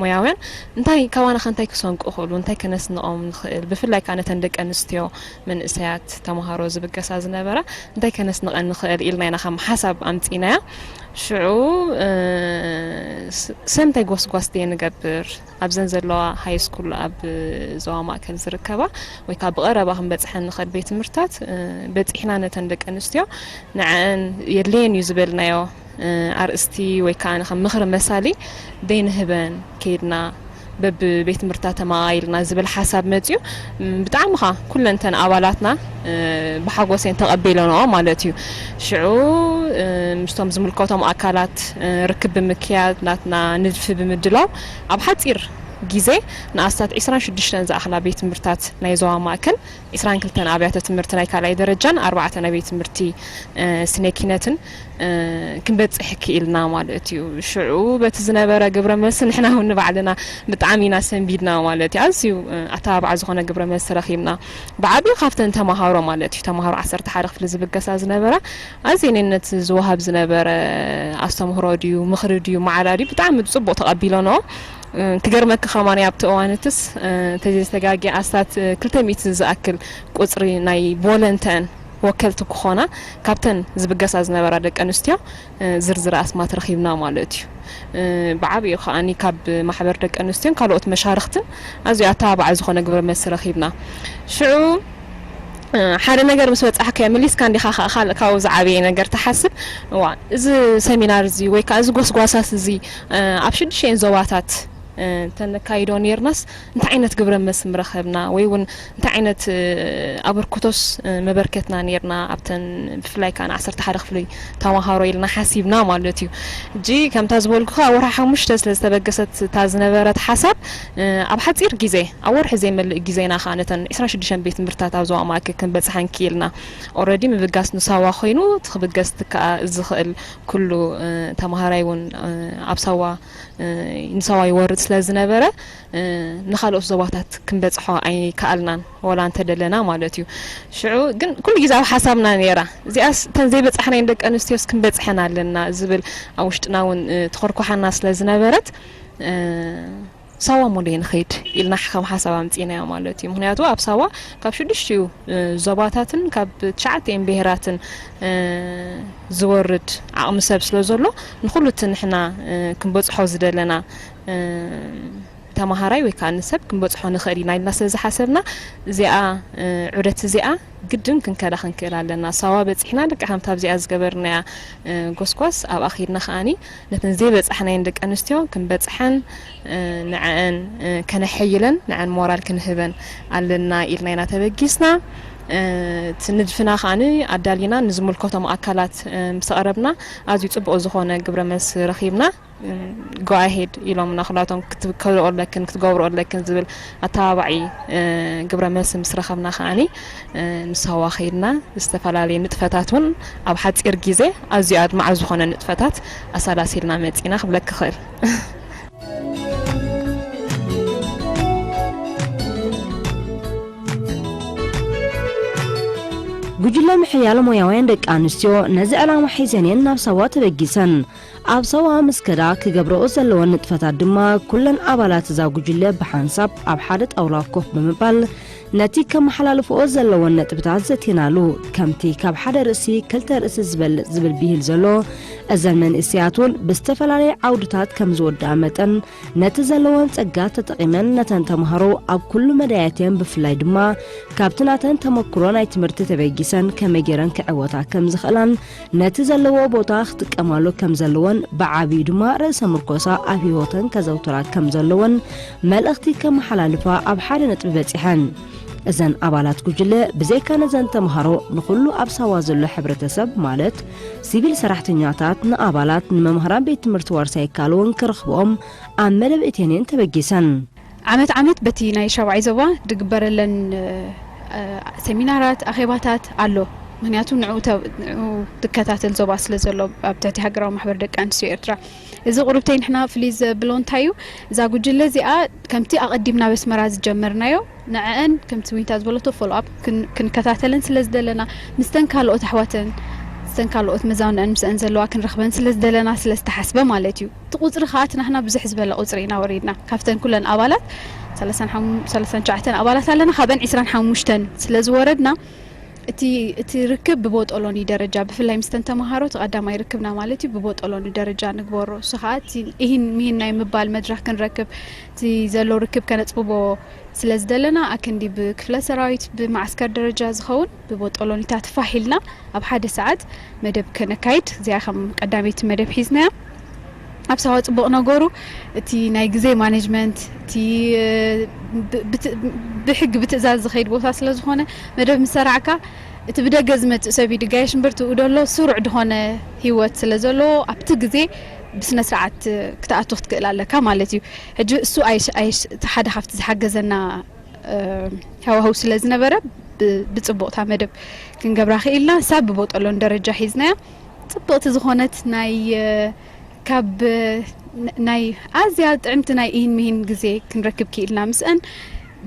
ሞያውያን እንታይ ካባና ኸ እንታይ ክሰንቁ ይኽእሉ? እንታይ ከነስንቖም ንኽእል? ብፍላይ ከዓ ነተን ደቂ ኣንስትዮ መንእሰያት ተምሃሮ ዝብገሳ ዝነበራ እንታይ ከነስንቐን ንኽእል ኢልና ኢና ከም ሓሳብ ኣምጺእናያ። ሽዑ፣ እ፣ ስ-፣ ሰምታይ ጎስጓስ ድየ ንገብር? ኣብዘን ዘለዋ ሃይ ስኩል ኣብ ዞባ ማእከል ዝርከባ ወይ ከዓ ብቐረባ ክንበጽሐን ንኽእል ቤት ትምህርትታት፣ እ፣ በጺሕና ነተን ደቂ ኣንስትዮ ንዐን የድልየን እዩ ዝበልናዮ፣ እ፣ ኣርእስቲ ወይ ከዓ ንኸም ምኽሪ መሳሊ ደይንህበን ከይድና በብቤት ትምህርትታት ተመቓቒልና ዝብል ሓሳብ መጺኡ። ም፣ ብጣዕሚ ኸዓ ኩለንተን ኣባላትና፣ እ፣ ብሓጎስ እየን ተቐቢለንኦ ማለት እዩ። ሽዑ፣ እ፣ ምስቶም ዝምልከቶም ኣካላት፣ እ፣ ርክብ ብምክያድ ናትና ንድፊ ብምድላው ኣብ ሓጺር ግዜ ንኣስታት ዒስራን ሽዱሽተን ዝኣኽላ ቤት ትምህርትታት ናይ ዞባ ማእከል፣ ዒስራን ክልተን ኣብያተ ትምህርቲ ናይ ካልኣይ ደረጃን ኣርባዕተ ናይ ቤት ትምህርቲ፣ እ፣ ስነ ኪነትን፣ እ፣ ክንበጽሕ ክኢልና ማለት እዩ። ሽዑ በቲ ዝነበረ ግብረ መልሲ ንሕና እውን ንባዕልና ብጣዕሚ ኢና ሰንቢድና ማለት እዩ። ኣዝዩ፣ እ፣ ኣተባባዒ ዝኾነ ግብረ መልሲ ረኺብና። ብዓብዩ ካብተን ተምሃሮ ማለት እዩ፣ ተምሃሮ ዓሰርተ ሓደ ክፍሊ ዝብገሳ ዝነበራ፣ ኣዝየን ነቲ ዝወሃብ ዝነበረ ኣስተምህሮ ድዩ፣ ምኽሪ ድዩ፣ ማዕዳ ድዩ፣ ብጣዕሚ ብጽቡቕ ተቐቢለንኦ። እ፣ ክገርመኪ ከማን ኣብቲ እዋን እትስ፣ እ፣ እንተዘይተጋግየ ኣስታት፣ እ፣ ክልተ ሚእቲ ዝኣክል ቁጽሪ ናይ ቮለንተን ወከልቲ ክኾና ካብተን ዝብገሳ ዝነበራ ደቂ ኣንስትዮ፣ እ፣ ዝርዝር ኣስማት ረኺብና ማለት እዩ። እ፣ ብዓብዩ ከኣኒ ካብ ማሕበር ደቂ ኣንስትዮን ካልኦት መሻርኽትን ኣዝዩ ኣተባባዒ ዝኾነ ግብረ መልሲ ረኺብና። ሽዑ፣ እ፣ ሓደ ነገር ምስ በጻሕካዮ መሊስካ እንዲኻ ከኣ ካልእ ካብኡ ዝዓበየ ነገር ትሓስብ። እዋ፣ እዚ ሰሚናር እዚ ወይ ከኣ እዚ ጎስጓሳት እዚ፣ እ፣ ኣብ ሽዱሽተን ዞባታት እንተነካይዶ ኔርናስ እንታይ ዓይነት ግብረ መስም ረኸብና ወይ እውን እንታይ ዓይነት ኣበርክቶስ መበርከትና ኔርና ኣብተን ብፍላይ ከዓ ዓሰርተ ሓደ ክፍሊ ተማሃሮ ኢልና ሓሲብና ማለት እዩ። ሕጂ ከምታ ዝበልኩኻ ወርሒ ሓሙሽተ ስለ ዝተበገሰት እታ ዝነበረት ሓሳብ ኣብ ሓፂር ግዜ ኣብ ወርሒ ዘይመልእ ግዜና ከዓ ነተን ዕስራን ሽዱሽተን ቤት ትምህርትታት ኣብ ዞባ ማእከል ክንበፅሐን ክኢልና። ኦረዲ ምብጋስ ንሳዋ ኮይኑ እቲ ክብገስ ከዓ ዝኽእል ኩሉ ተማሃራይ እውን ኣብ ሳዋ ንሳዋ ይወርድ ስለ ዝነበረ ንካልኦት ዞባታት ክንበፅሖ ኣይከኣልናን ወላ እንተደለና ማለት እዩ። ሽዑ ግን ኩሉ ግዜ ኣብ ሓሳብና ነይራ እዚኣስ እተን ዘይበፃሕናየን ደቂ ኣንስትዮስ ክንበፅሐን ኣለና ዝብል ኣብ ውሽጥና እውን ተኾርኳሓና ስለ ዝነበረት ሳዋ ሙሉየ ንኸይድ ኢልና ከም ሓሳብ ኣምፂናዮ ማለት እዩ። ምክንያቱ ኣብ ሳዋ ካብ ሽዱሽትኡ ዞባታትን ካብ ትሽዓተን ብሄራትን ዝወርድ ዓቕሚ ሰብ ስለ ዘሎ ንኩሉ እቲ ንሕና ክንበፅሖ ዝደለና ተማሃራይ ወይ ከዓ ንሰብ ክንበፅሖ ንኽእል ኢና ኢልና ስለ ዝሓሰብና እዚኣ ዑደት እዚኣ ግድን ክንከዳ ክንክእል ኣለና። ሳዋ በፂሕና ልክዕ ከምታ ኣብዚኣ ዝገበርናያ ጎስጓስ ኣብኣ ከይድና ከዓኒ ነተን ዘይበፃሕናየን ደቂ ኣንስትዮ ክንበፅሐን ንዐአን ከነሐይለን ንዐን ሞራል ክንህበን ኣለና ኢልና ኢና ተበጊስና። እቲ ንድፍና ከዓኒ ኣዳሊና ንዝምልከቶም ኣካላት ምስ ኣቕረብና ኣዝዩ ፅቡቕ ዝኾነ ግብረ መልሲ ረኺብና። ጎ ኣሄድ ኢሎምና ኩላቶም ክትከልኦ ኣለክን ክትገብርኦ ኣለክን ዝብል ኣተባባዒ ግብረ መልሲ ምስ ረኸብና ከዓኒ ንሳዋ ከይድና ዝተፈላለዩ ንጥፈታት እውን ኣብ ሓፂር ግዜ ኣዝዩ ኣድማዒ ዝኾነ ንጥፈታት ኣሰላሲልና መፂና ክብለክ ይኽእል። ጉጅለ ምሕያል ሞያውያን ደቂ ኣንስትዮ ነዚ ዕላማ ሒዘን እየን ናብ ሳዋ ተበጊሰን። ኣብ ሳዋ ምስ ከዳ ክገብረኦ ዘለወን ንጥፈታት ድማ ኩለን ኣባላት እዛ ጉጅለ ብሓንሳብ ኣብ ሓደ ጣውላ ኮፍ ብምባል ነቲ ከመሓላልፍኦ ዘለወን ነጥብታት ዘትየናሉ። ከምቲ ካብ ሓደ ርእሲ ክልተ ርእሲ ዝበልጽ ዝብል ብሂል ዘሎ፣ እዘን መንእሰያት እውን ብዝተፈላለየ ዓውድታት ከም ዝወድኣ መጠን ነቲ ዘለወን ጸጋ ተጠቒመን ነተን ተምሃሮ ኣብ ኩሉ መዳያትየን ብፍላይ ድማ ካብቲ ናተን ተመክሮ ናይ ትምህርቲ ተበጊሰን ከመይ ገይረን ክዕወታ ከም ዝኽእላን ነቲ ዘለዎ ቦታ ክጥቀማሉ ከም ዘለወን ብዓብዩ ድማ ርእሰ ምርኮሳ ኣብ ህይወተን ከዘውትራ ከም ዘለወን መልእኽቲ ከመሓላልፋ ኣብ ሓደ ነጥቢ በጺሐን። እዘን ኣባላት ጉጅለ ብዘይካ ነዘን ተምሃሮ ንኹሉ ኣብ ሳዋ ዘሎ ሕብረተሰብ ማለት ሲቪል ሰራሕተኛታት ንኣባላት ንመምህራን ቤት ትምህርቲ ዋርሳይ ካልውን ክረኽብኦም ኣብ መደብ እቴኔን ተበጊሰን። ዓመት ዓመት በቲ ናይ ሻብዓይ ዞባ ድግበረለን ሰሚናራት ኣኼባታት ኣሎ። ምክንያቱ ንዑ ትከታተል ዞባ ስለ ዘሎ ኣብ ትሕቲ ሃገራዊ ማሕበር ደቂ ኣንስትዮ ኤርትራ እዚ ቁርብተይ ንሕና ፍልይ ዘብሎ እንታይ እዩ? እዛ ጉጅለ እዚኣ ከምቲ ኣቐዲምና በስመራ ዝጀመርናዮ ንዐአን ከምቲ ዊንታ ዝበለቶ ፎሎ ኣፕ ክንከታተለን ስለ ዝደለና ምስተን ካልኦት ኣሕዋተን ምስተን ካልኦት መዛውንዐን ምስአን ዘለዋ ክንረኽበን ስለ ዝደለና ስለ ዝተሓስበ ማለት እዩ። እቲ ቁፅሪ ከዓ እቲ ናህና ብዝሕ ዝበለ ቁፅሪ ኢና ወሪድና ካብተን ኩለን ኣባላት ሰላሳን ትሽዓተን ኣባላት ኣለና ካብአን ዕስራን ሓሙሽተን ስለ ዝወረድና እቲ እቲ ርክብ ብቦጦሎኒ ደረጃ ብፍላይ ምስተን ተምሃሮ እቲ ቀዳማይ ርክብና ማለት እዩ ብቦጦሎኒ ደረጃ ንግበሮ እሱ ከዓ እቲ ኢሂን ሚሂን ናይ ምባል መድረክ ክንረክብ እቲ ዘሎ ርክብ ከነፅብቦ ስለ ዝደለና ኣክንዲ ብክፍለ ሰራዊት ብማዓስከር ደረጃ ዝኸውን ብቦጦሎኒታት ፋሕ ኢልና ኣብ ሓደ ሰዓት መደብ ከነካይድ እዚኣ ከም ቀዳመይቲ መደብ ሒዝናያ። ኣብ ሳዋ ፅቡቕ ነገሩ እቲ ናይ ግዜ ማኔጅመንት እቲ ብሕጊ ብትእዛዝ ዝኸይድ ቦታ ስለ ዝኾነ መደብ ምስ ሰራዕካ እቲ ብደገ ዝመፅእ ሰብ እዩ ድጋየሽ እምበር ትኡ ደሎ ስሩዕ ድኾነ ህይወት ስለ ዘለዎ ኣብቲ ግዜ ብስነ ስርዓት ክትኣቱ ክትክእል ኣለካ ማለት እዩ። ሕጂ እሱ ኣየሽ ኣየሽ ሓደ ካብቲ ዝሓገዘና ሃዋህው ስለ ዝነበረ ብፅቡቕታ መደብ ክንገብራ ክኢልና ሳብ ብቦጠሎን ደረጃ ሒዝናያ ፅብቕቲ ዝኾነት ናይ ካብ ናይ ኣዝያ ጥዕምቲ ናይ ኢሂን ምሂን ግዜ ክንረክብ ክኢልና ምስአን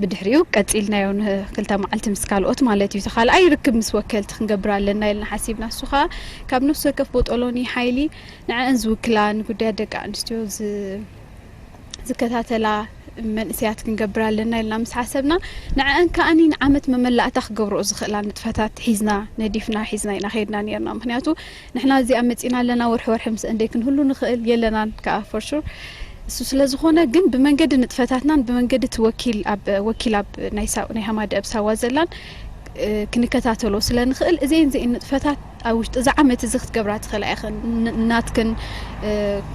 ብድሕሪኡ ቀፂልናዮ ንክልተ መዓልቲ ምስ ካልኦት ማለት እዩ። እቲ ካልኣይ ርክብ ምስ ወከልቲ ክንገብር ኣለና ኢልና ሓሲብና። እሱ ከዓ ካብ ነፍሲ ወከፍ ቦጦሎኒ ሓይሊ ንዐአን ዝውክላ ንጉዳያት ደቂ ኣንስትዮ ዝከታተላ መንእሰያት ክንገብር ኣለና ኢልና ምስ ሓሰብና ንዐአን ከኣኒ ንዓመት መመላእታ ክገብርኦ ዝኽእላ ንጥፈታት ሒዝና ነዲፍና ሒዝና ኢና ከይድና ነርና። ምክንያቱ ንሕና እዚኣ መፂና ኣለና ወርሒ ወርሒ ምስ እንደ ክንህሉ ንኽእል የለናን ከዓ for sure እሱ ስለ ዝኾነ ግን ብመንገዲ ንጥፈታትናን ብመንገዲ እቲ ወኪል ኣብ ወኪል ኣብ ናይ ሃማደአብ ሳዋ ዘላን ክንከታተሎ ስለ ንኽእል እዚአን እዚአን ንጥፈታት ኣብ ውሽጢ እዚ ዓመት እዚ ክትገብራ ትኽእላ ኢኽን። ን-፣ ናትክን፣ እ፣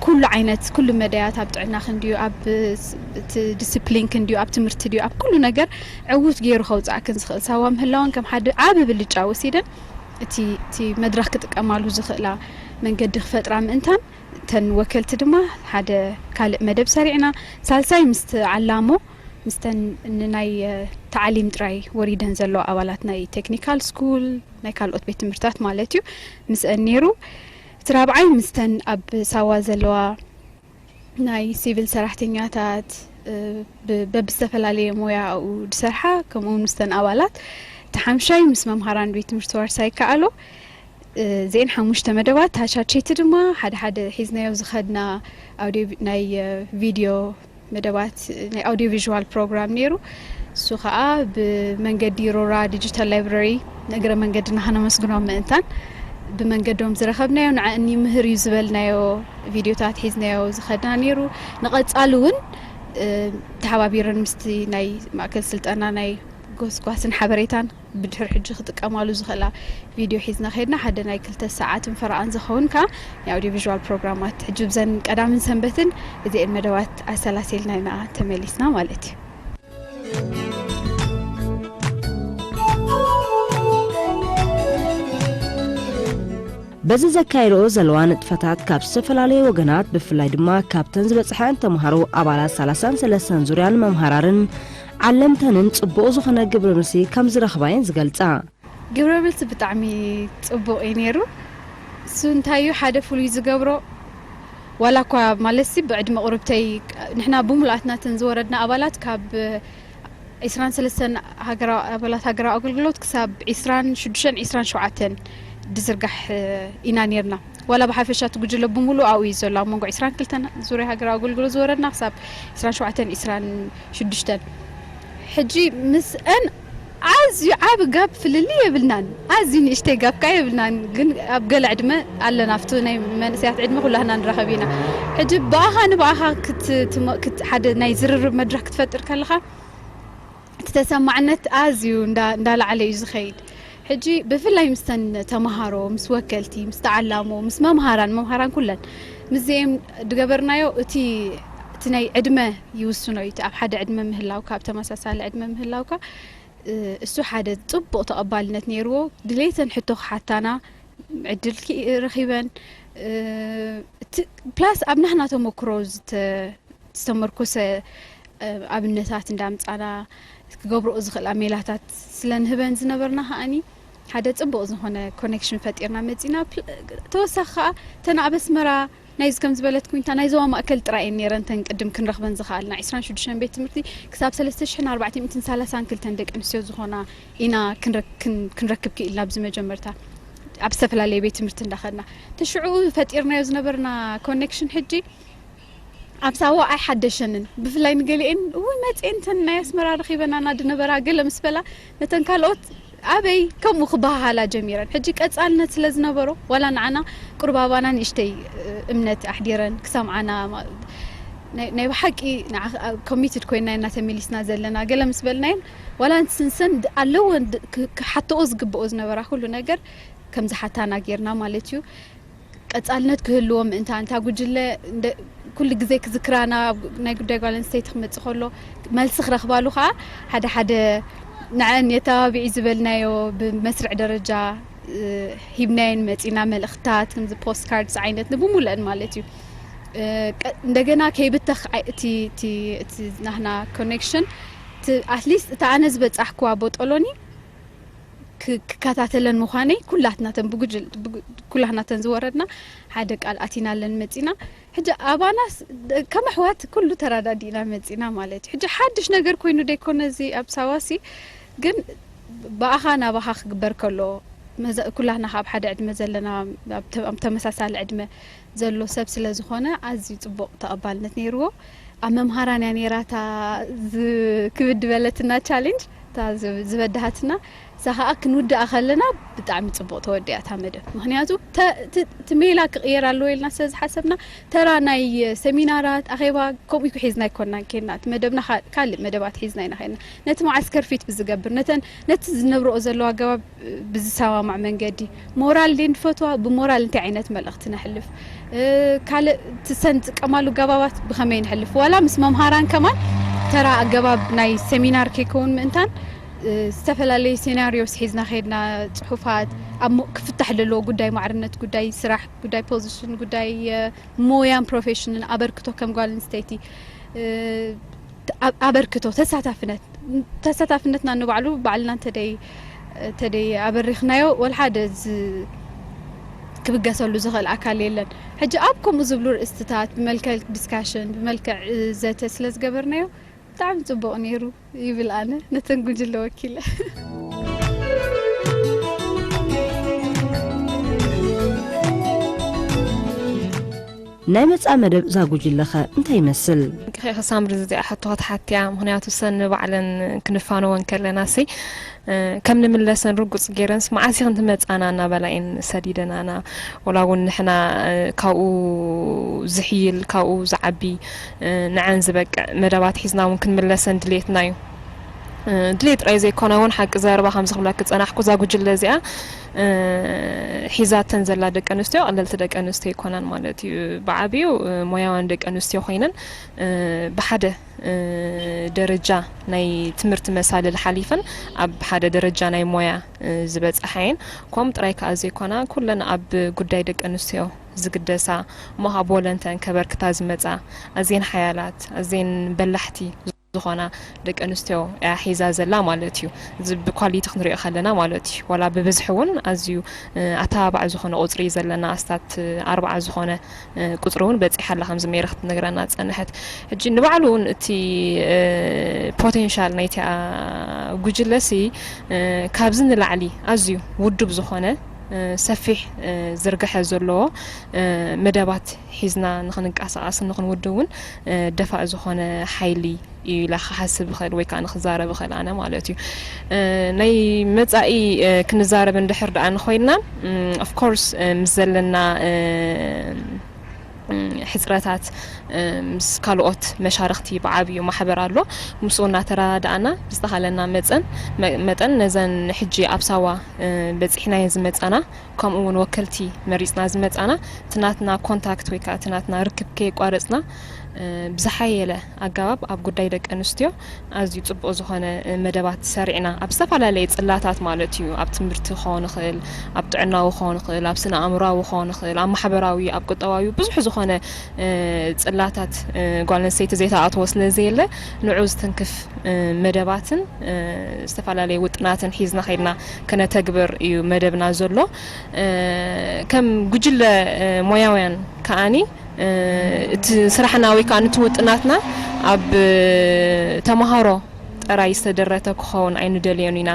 ኩሉ ዓይነት፣ ኩሉ መዳያት፣ ኣብ ጥዕናኽን ድዩ፣ ኣብ ስ-፣ እቲ ዲስፕሊንክን ድዩ፣ ኣብ ትምህርቲ ድዩ፣ ኣብ ኩሉ ነገር ዕዉት ገይሩ ከውፅኣክን ዝኽእል ሳዋ ምህላወን ከም ሓደ ዓቢ ብልጫ ወሲደን እቲ፣ እቲ መድረኽ ክጥቀማሉ ዝኽእላ መንገዲ ክፈጥራ ምእንታን፣ እተን ወከልቲ ድማ ሓደ ካልእ መደብ ሰሪዕና። ሳልሳይ ምስቲ ዓላሞ፣ ምስተን ንናይ፣ እ፣ ታዕሊም ጥራይ ወሪደን ዘለዋ ኣባላት ናይ ቴክኒካል ስኩል፣ ናይ ካልኦት ቤት ትምህርታት ማለት እዩ፣ ምስአን ነይሩ። እቲ ራብዓይ ምስተን ኣብ ሳዋ ዘለዋ ናይ ሲቪል ሰራሕተኛታት፣ እ፣ ብ-፣ በብዝተፈላለየ ሞያ ኣብኡ ዝሰርሓ፣ ከምኡውን ምስተን ኣባላት። እቲ ሓምሻይ ምስ መምሃራን ቤት ትምህርቲ ዋርሳይ ከኣሎ። እ፣ እዚኤን ሓሙሽተ መደባት። ታሻቸይቲ ድማ ሓደ ሓደ ሒዝናዮ ዝኸድና ኣውዲዮ፣ ናይ፣ እ፣ ቪድዮ መደባት፣ ናይ ኣውዲዮ ቪዥዋል ፕሮግራም ነይሩ። እሱ ኸኣ ብመንገዲ ሮራ ዲጂታል ላይብረሪ፣ ንእግረ መንገድና ከነመስግኖም ምእንታን፣ ብመንገዶም ዝረኸብናዮ፣ ንዓእኒ ምህር እዩ ዝበልናዮ ቪድዮታት ሒዝናዮ ዝኸድና ነይሩ። ንቐጻሊ እውን፣ እ፣ ተሓባቢረን ምስቲ ናይ ማእከል ስልጠና ናይ ጎስጓስን ሓበሬታን ብድሕሪ ሕጂ ክጥቀማሉ ዝኽእላ ቪድዮ ሒዝና ከይድና፣ ሓደ ናይ ክልተ ሰዓትን ፈረቓን ዝኸውን ከኣ ናይ ኣውዲዮ ቪዥዋል ፕሮግራማት፣ ሕጂ ብዘን ቀዳምን ሰንበትን እዚኤን መደባት ኣሰላሲልና ኢና ተመሊስና ማለት እዩ። በዚ ዘካየድኦ ዘለዋ ንጥፈታት ካብ ዝተፈላለዩ ወገናት፣ ብፍላይ ድማ ካብተን ዝበጽሐን ተምሃሮ ኣባላት ሰላሳን ሰለስተን ዙርያን መምሃራርን ዓለምተንን ጽቡቕ ዝኾነ ግብረ መልሲ ከም ዝረኽባ እየን ዝገልጻ። ግብረ መልሲ ብጣዕሚ ጽቡቕ እዩ ነይሩ። እሱ እንታይ እዩ ሓደ ፍሉይ ዝገብሮ? ዋላ እኳ ማለትሲ ብዕድመ ቁርብተይ፣ ንሕና ብምሉኣትና እተን ዝወረድና ኣባላት ካብ ዒስራን ሰለስተን ሃገራዊ፣ ኣባላት ሃገራዊ ኣገልግሎት ክሳብ ዒስራን ሽዱሽተን ዒስራን ሸውዓተን ድዝርጋሕ ኢና ነይርና። ዋላ ብሓፈሻ እቲ ጉጅለ ብምሉእ ኣብኡ እዩ ዘሎ። ኣብ መንጎ ዒስራን ክልተን ዙርያ ሃገራዊ ኣገልግሎት ዝወረድና ክሳብ ዒስራን ሸውዓተን ዒስራን ሽዱሽተን። ሕጂ ምስአን ኣዝዩ ዓቢ ጋፕ ፍልልይ የብልናን። ኣዝዩ ንእሽተይ ጋፕ ከኣ የብልናን። ግን ኣብ ገለ ዕድመ ኣለና። ኣብቲ ናይ መንእሰያት ዕድመ ኩላህና ንራኸብ ኢና። ሕጂ ብኣኻ ንብኣኻ ክት-፣ ትመ-፣ ክት-፣ ሓደ ናይ ዝርርብ መድረኽ ክትፈጥር ከለኻ፣ እቲ ተሰማዕነት ኣዝዩ እንዳ-፣ እንዳላዕለ እዩ ዝኸይድ። ሕጂ ብፍላይ ምስተን ተመሃሮ፣ ምስ ወከልቲ፣ ምስ ተዓላሞ፣ ምስ መምሃራን፣ መምሃራን ኩለን ምስዚኤም ዝገበርናዮ፣ እቲ፣ እቲ ናይ ዕድመ ይውስኖ እዩ። እቲ ኣብ ሓደ ዕድመ ምህላውካ፣ ኣብ ተመሳሳሊ ዕድመ ምህላውካ፣ እ፣ እሱ ሓደ ጽቡቕ ተቐባልነት ነይርዎ። ድሌተን ሕቶ ክሓታና ዕድል ኪ-፣ ረኺበን፣ እ፣ እቲ ፕላስ ኣብ ናህና ተመክሮ ዝተ-፣ ዝተመርኮሰ፣ እ፣ ኣብነታት እንዳምጻና ክገብርኦ ዝኽእላ ሜላታት ስለ ንህበን ዝነበርና ከኣኒ ሓደ ጽቡቕ ዝኾነ ኮኔክሽን ፈጢርና መጺና። ፕል-፣ ተወሳኺ ከኣ እተን ኣብ ኣስመራ ናይዚ ከም ዝበለት ኩንታ ናይ ዞባ ማእከል ጥራይ እየን ነይረን እተን ቅድም ክንረኽበን ዝኸኣልና ዒስራን ሽዱሽተን ቤት ትምህርቲ ክሳብ ሰለስተ ሽሕን ኣርባዕተ ሚእትን ሰላሳን ክልተን ደቂ ኣንስትዮ ዝኾና ኢና ክንረ-፣ ክን-፣ ክንረክብ ክኢልና ብዝመጀመርታ ኣብ ዝተፈላለየ ቤት ትምህርቲ እንዳኸድና። እቲ ሽዑ ፈጢርናዮ ዝነበርና ኮኔክሽን ሕጂ ኣብ ሳዋ ኣይሓደሸንን። ብፍላይ ንገሊኤን፣ "እውይ፣ መጺኤን እተን ናይ ኣስመራ ረኺበናና ድነበራ" ገለ ምስ በላ፣ ነተን ካልኦት ኣበይ ከምኡ ክበሃሃላ ጀሚረን። ሕጂ ቀጻልነት ስለ ዝነበሮ፣ ዋላ ንዓና ቁሩብ ኣባና ንእሽተይ፣ እ፣ እምነት ኣሕዲረን ክሰምዓና፣ ማ-፣ ናይ፣ ናይ ብሓቂ ንዓ-፣ ኮሚትድ ኮይና ኢና ተመሊስና ዘለና። ገለ ምስ በልናየን፣ ዋላ ንስንሰን ድ-፣ ኣለወን ድ-፣ ክ-፣ ክሓተኦ ዝግብኦ ዝነበራ ኩሉ ነገር ከም ዝሓታና ጌርና ማለት እዩ። ቀጻልነት ክህልዎ ምእንታን፣ እታ ጉጅለ እንደ-፣ ኩሉ ግዜ ክዝክራና፣ ኣብ ናይ ጉዳይ ጓል ኣንስተይቲ ክመጽእ ከሎ መልሲ ክረኽባሉ ከኣ፣ ሓደ ሓደ ንዐን የተባብዒ ዝበልናዮ ብመስርዕ ደረጃ፣ እ፣ ሂብናየን መጺና፣ መልእኽትታት፣ ከምዚ ፖስት ካርድስ ዓይነት ንብሙሉአን ማለት እዩ። እ፣ ቀ-፣ እንደገና ከይብተኽ ኣይ-፣ እቲ፣ እቲ፣ እቲ ናህና ኮኔክሽን፣ እቲ ኣትሊስት እታ ኣነ ዝበጻሕክዋ ቦጦሎኒ ክ-፣ ክከታተለን ምዃነይ ኩላትናተን ብጉጅል-፣ ብጉ-፣ ኩላትናተን ዝወረድና ሓደ ቃል ኣቲናለን መጺና። ሕጂ ኣባናስ ደ-፣ ከም ኣሕዋት ኩሉ ተረዳዲእና መጺና ማለት እዩ። ሕጂ ሓድሽ ነገር ኮይኑ ደይኮነ እዚ ኣብ ሳዋሲ፣ ግን ብኣኻ ናባኻ ክግበር ከሎ፣ መዘ-፣ ኩላትና ካብ ሓደ ዕድመ ዘለና፣ ኣብ ተ-፣ ኣብ ተመሳሳሊ ዕድመ ዘሎ ሰብ ስለ ዝኾነ፣ ኣዝዩ ጽቡቕ ተቐባልነት ነይርዎ። ኣብ መምሃራን እያ ነይራ እታ ዝ-፣ ክብድ በለትና ቻሌንጅ። እታ ዝብ- ዝበድሃትና እዛ ኸኣ ክንውድኣ ከለና ብጣዕሚ ጽቡቕ ተወዲኣ እታ መደብ። ምኽንያቱ ተ- እቲ እቲ ሜላ ክቕየር ኣለዎ ኢልና ስለ ዝሓሰብና፣ ተራ ናይ ሰሚናራት፣ ኣኼባ፣ ከምኡ ኢሉ ሒዝና ኣይኮንናን ኬድና። እቲ መደብና ካ- ካልእ መደባት ሒዝና ኢና ኸድና። ነቲ መዓስከር ፊት ብዝገብር፣ ነተን ነቲ ዝነብርኦ ዘለዋ ኣገባብ ብዝሰማማዕ መንገዲ፣ ሞራል ድየ ንፈትዋ፣ ብሞራል እንታይ ዓይነት መልእኽቲ ነሕልፍ፣ ካልእ ትሰን ዝጥቀማሉ ኣገባባት ብኸመይ ንሕልፍ፣ ዋላ ምስ መምሃራን ከማን ተራ ኣገባብ ናይ ሰሚናር ከይከውን ምእንታን፣ ዝተፈላለዩ ሴናሪዮስ ሒዝና ከይድና፣ ጽሑፋት ኣብ ሞ- ክፍታሕ ዘለዎ ጉዳይ ማዕርነት፣ ጉዳይ ስራሕ፣ ጉዳይ ፖዚሽን፣ ጉዳይ ሞያን ፕሮፌሽንን፣ ኣበርክቶ ከም ጓል ኣንስተይቲ፣ ኣብ- ኣበርክቶ፣ ተሳታፍነት፣ ተሳታፍነትና ንባዕሉ ባዕልና እንተደይ ተደይ ኣበሪኽናዮ፣ ወላ ሓደ ዝ- ክብገሰሉ ዝኽእል ኣካል የለን። ሕጂ ኣብ ከምኡ ዝብሉ ርእስትታት ብመልክዕ ዲስካሽን፣ ብመልክዕ ዘተ ስለ ዝገበርናዮ፣ ብጣዕሚ ጽቡቕ ነይሩ ይብል ኣነ። ነተን ጉጅለ ወኪለ። ናይ መጻኢ መደብ እዛ ጉጅለኸ እንታይ ይመስል? ከሳምሪ ዝዚኣ ሕቶ ክትሓትያ፣ ምኽንያቱ ሰን ንባዕለን ክንፋነወን ከለና ሲ ከም ንምለሰን ርጉጽ ገይረንስ መዓስ ኢኽን ትመጻና እናበላ እየን ሰዲደናና። ወላ እውን ንሕና ካብኡ ዝሕይል፣ ካብኡ ዝዓቢ፣ ንዐን ዝበቅዕ መደባት ሒዝና እውን ክንምለሰን ድሌትና እዩ። ድሌት ጥራይ ዘይኮነ እውን ሓቂ ዘረባ ከምዚ ክብለኪ ዝጸናሕኩ እዛ ጉጅለ እዚኣ ሒዛተን ዘላ ደቂ ኣንስትዮ ቀለልቲ ደቂ ኣንስትዮ ኣይኮናን ማለት እዩ። ብዓብዩ ሞያውያን ደቂ ኣንስትዮ ኮይነን ብሓደ ደረጃ ናይ ትምህርቲ መሳልል ሓሊፈን ኣብ ሓደ ደረጃ ናይ ሞያ ዝበጻሓ እየን። ከምኡ ጥራይ ከኣ ዘይኮና ኩለን ኣብ ጉዳይ ደቂ ኣንስትዮ ዝግደሳ እሞ ካብ ወለንተን ከበርክታ ዝመጻ ኣዝየን ሓያላት ኣዝየን በላሕቲ ዝኾና ደቂ ኣንስትዮ እያ ሒዛ ዘላ ማለት እዩ። እዚ ብኳሊቲ ክንሪኦ ከለና ማለት እዩ። ዋላ ብብዝሒ እውን ኣዝዩ ኣተባባዒ ዝኾነ ቁፅሪ እዩ ዘለና፣ ኣስታት ኣርብዓ ዝኾነ ቁፅሪ እውን በፂሓ ኣላ ከምዚ ሜሪ ክትነግረና ዝፀንሐት። ሕጂ ንባዕሉ እውን እቲ ፖቴንሻል ናይቲኣ ጉጅለሲ ካብዚ ንላዕሊ ኣዝዩ ውዱብ ዝኾነ ሰፊሕ ዝርግሐ ዘለዎ መደባት ሒዝና ንኽንንቀሳቐስ ንኽንውድብ እውን ደፋእ ዝኾነ ሓይሊ እዩ ኢላ ክሓስብ ይኽእል ወይ ከዓ ንክዛረብ ይኽእል ኣነ ማለት እዩ። ናይ መፃኢ ክንዛረብ እንድሕር ደኣ ንኮይንና ኦፍኮርስ ምስ ዘለና ሕፅረታት ምስ ካልኦት መሻርክቲ ብዓብዩ ማሕበር ኣሎ። ምስኡ እናተረዳዳእና ብዝተኻለና መፀን መጠን ነዘን ሕጂ ኣብ ሳዋ በፂሕናየን ዝመፃና ከምኡ እውን ወከልቲ መሪፅና ዝመፃና እቲ ናትና ኮንታክት ወይ ከዓ እቲ ናትና ርክብ ከየቋረፅና ብዝሓየለ ኣገባብ ኣብ ጉዳይ ደቂ ኣንስትዮ ኣዝዩ ፅቡቕ ዝኾነ መደባት ሰሪዕና ኣብ ዝተፈላለየ ፅላታት ማለት እዩ። ኣብ ትምህርቲ ክኸውን ይኽእል፣ ኣብ ጥዕናዊ ክኸውን ይኽእል፣ ኣብ ስነ ኣእምራዊ ክኸውን ይኽእል፣ ኣብ ማሕበራዊ፣ ኣብ ቁጠባዊ ብዙሕ ዝኾነ ፅላታት ጓል ኣንስተይቲ ዘይተኣትዎ ስለ ዘየለ ንዑ ዝትንክፍ መደባትን ዝተፈላለየ ውጥናትን ሒዝና ከይድና ከነተግብር እዩ መደብና ዘሎ። ከም ጉጅለ ሞያውያን ከኣኒ እቲ ስራሕና ወይ ከዓ እቲ ውጥናትና ኣብ ተምሃሮ ጥራይ ዝተደረተ ክኸውን ኣይንደልዮን ኢና።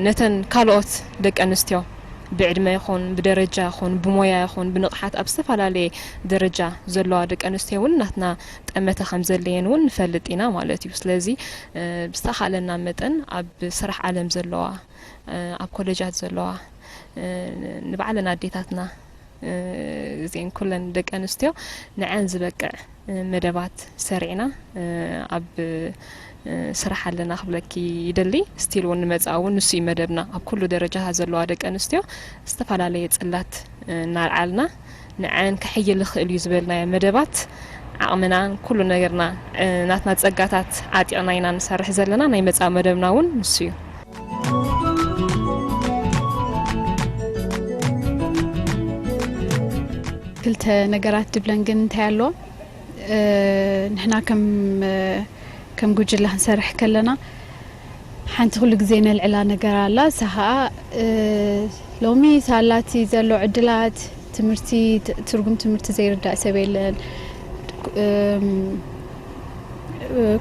ነተን ካልኦት ደቂ ኣንስትዮ ብዕድመ ይኹን ብደረጃ ይኹን ብሞያ ይኹን ብንቕሓት ኣብ ዝተፈላለየ ደረጃ ዘለዋ ደቂ ኣንስትዮ እውን ናትና ጠመተ ከም ዘድልየን እውን ንፈልጥ ኢና ማለት እዩ። ስለዚ ብዝተኻለና መጠን ኣብ ስራሕ ዓለም ዘለዋ፣ ኣብ ኮሌጃት ዘለዋ፣ ንባዕለን ኣዴታትና እዚአን ኩለን ደቂ ኣንስትዮ ንዐን ዝበቅዕ መደባት ሰሪዕና ኣብ ስራሕ ኣለና ክብለኪ ይደሊ። ስቲል እውን ንመጻኢ እውን ንሱ እዩ መደብና። ኣብ ኩሉ ደረጃ ዘለዋ ደቂ ኣንስትዮ ዝተፈላለየ ጽላት እናልዓልና ንዐን ክሕይል ይኽእል እዩ ዝበልናዮ መደባት ዓቕምናን ኩሉ ነገርና ናትና ጸጋታት ዓጢቕና ኢና ንሰርሕ ዘለና። ናይ መጻኢ መደብና እውን ንሱ እዩ። ክልተ ነገራት ድብለን ግን እንታይ ኣሎ? ንሕና ከም ከም ጉጅለ ክንሰርሕ ከለና ሓንቲ ኩሉ ግዜ ነልዕላ ነገር ኣላ። እሳ ኸኣ ሎሚ ሳላቲ ዘሎ ዕድላት ትምህርቲ ትርጉም ትምህርቲ ዘይርዳእ ሰብ የለን።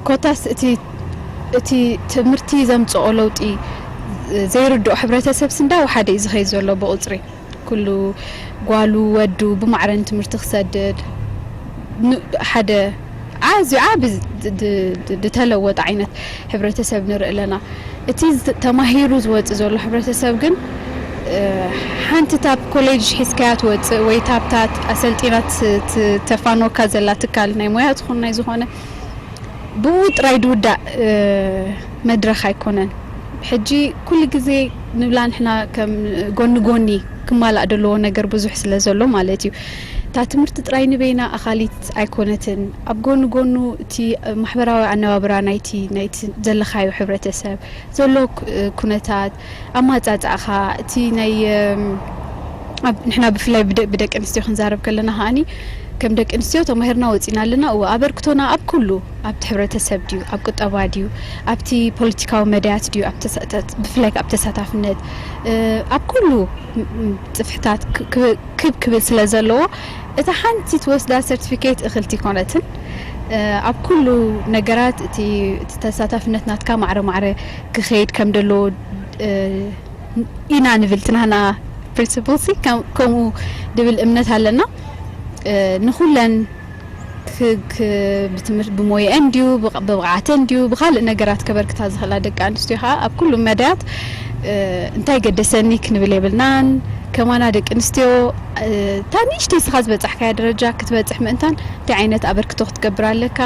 ኮታስ እቲ እቲ ትምህርቲ ዘምፅኦ ለውጢ ዘይርድኦ ሕብረተሰብ ስንዳው ሓደ እዩ ዝኸይድ ዘሎ ብቁፅሪ ኩሉ ጓሉ ወዱ ብማዕረ ንትምህርቲ ክሰድድ ሓደ ኣዝዩ ዓቢ ዝተለወጠ ዓይነት ሕብረተሰብ ንርኢ ኣለና። እቲ ተማሂሩ ዝወፅእ ዘሎ ሕብረተሰብ ግን ሓንቲ ታብ ኮሌጅ ሒዝካያ ትወፅእ ወይ ታብታት ኣሰልጢናት ተፋኖካ ዘላ ትካል ናይ ሞያ ትኹን ናይ ዝኾነ ብኡ ጥራይ ድውዳእ መድረኽ ኣይኮነን። ሕጂ ኩሉ ግዜ ንብላ ንሕና ከም ጎኒ ጎኒ ክማላእ ደለዎ ነገር ብዙሕ ስለ ዘሎ ማለት እዩ። እታ ትምህርቲ ጥራይ ንበይና ኣኻሊት ኣይኮነትን። ኣብ ጎኒ ጎኑ እቲ ማሕበራዊ ኣነባብራ ናይቲ ናይቲ ዘለኻዮ ሕብረተሰብ ዘሎ ኩነታት ኣማጻጻእኻ እቲ ናይ ብፍላይ ብደቂ ኣንስትዮ ክንዛረብ ከለና ከዓኒ ከም ደቂ ኣንስትዮ ተማሂርና ወፂና ኣለና። እወ ኣበርክቶና ኣብ ኩሉ ኣብቲ ሕብረተሰብ ድዩ ኣብ ቁጠባ ድዩ ኣብቲ ፖለቲካዊ መዳያት ድዩ ብፍላይ ኣብ ተሳታፍነት ኣብ ኩሉ ፅፍሕታት ክብ ክብል ስለ ዘለዎ እታ ሓንቲ ትወስዳ ሰርቲፊኬት እኽልቲ ኮነትን ኣብ ኩሉ ነገራት እቲ ተሳታፍነት ናትካ ማዕረ ማዕረ ክኸይድ ከም ደሎ ኢና ንብል ትናህና ፕሪንስፕል ሲ ከምኡ ድብል እምነት ኣለና። ንኩለን ብትምህርቲ ብሞየአን ድዩ ብብቕዓተን ድዩ ብካልእ ነገራት ከበርክታ ዝኽእላ ደቂ ኣንስትዮ ከዓ ኣብ ኩሉ መዳያት እንታይ ገደሰኒ ክንብል የብልናን። ከማና ደቂ ኣንስትዮ እታ ንእሽተይ ስኻ ዝበፃሕካያ ደረጃ ክትበፅሕ ምእንታን እንታይ ዓይነት ኣበርክቶ ክትገብር ኣለካ?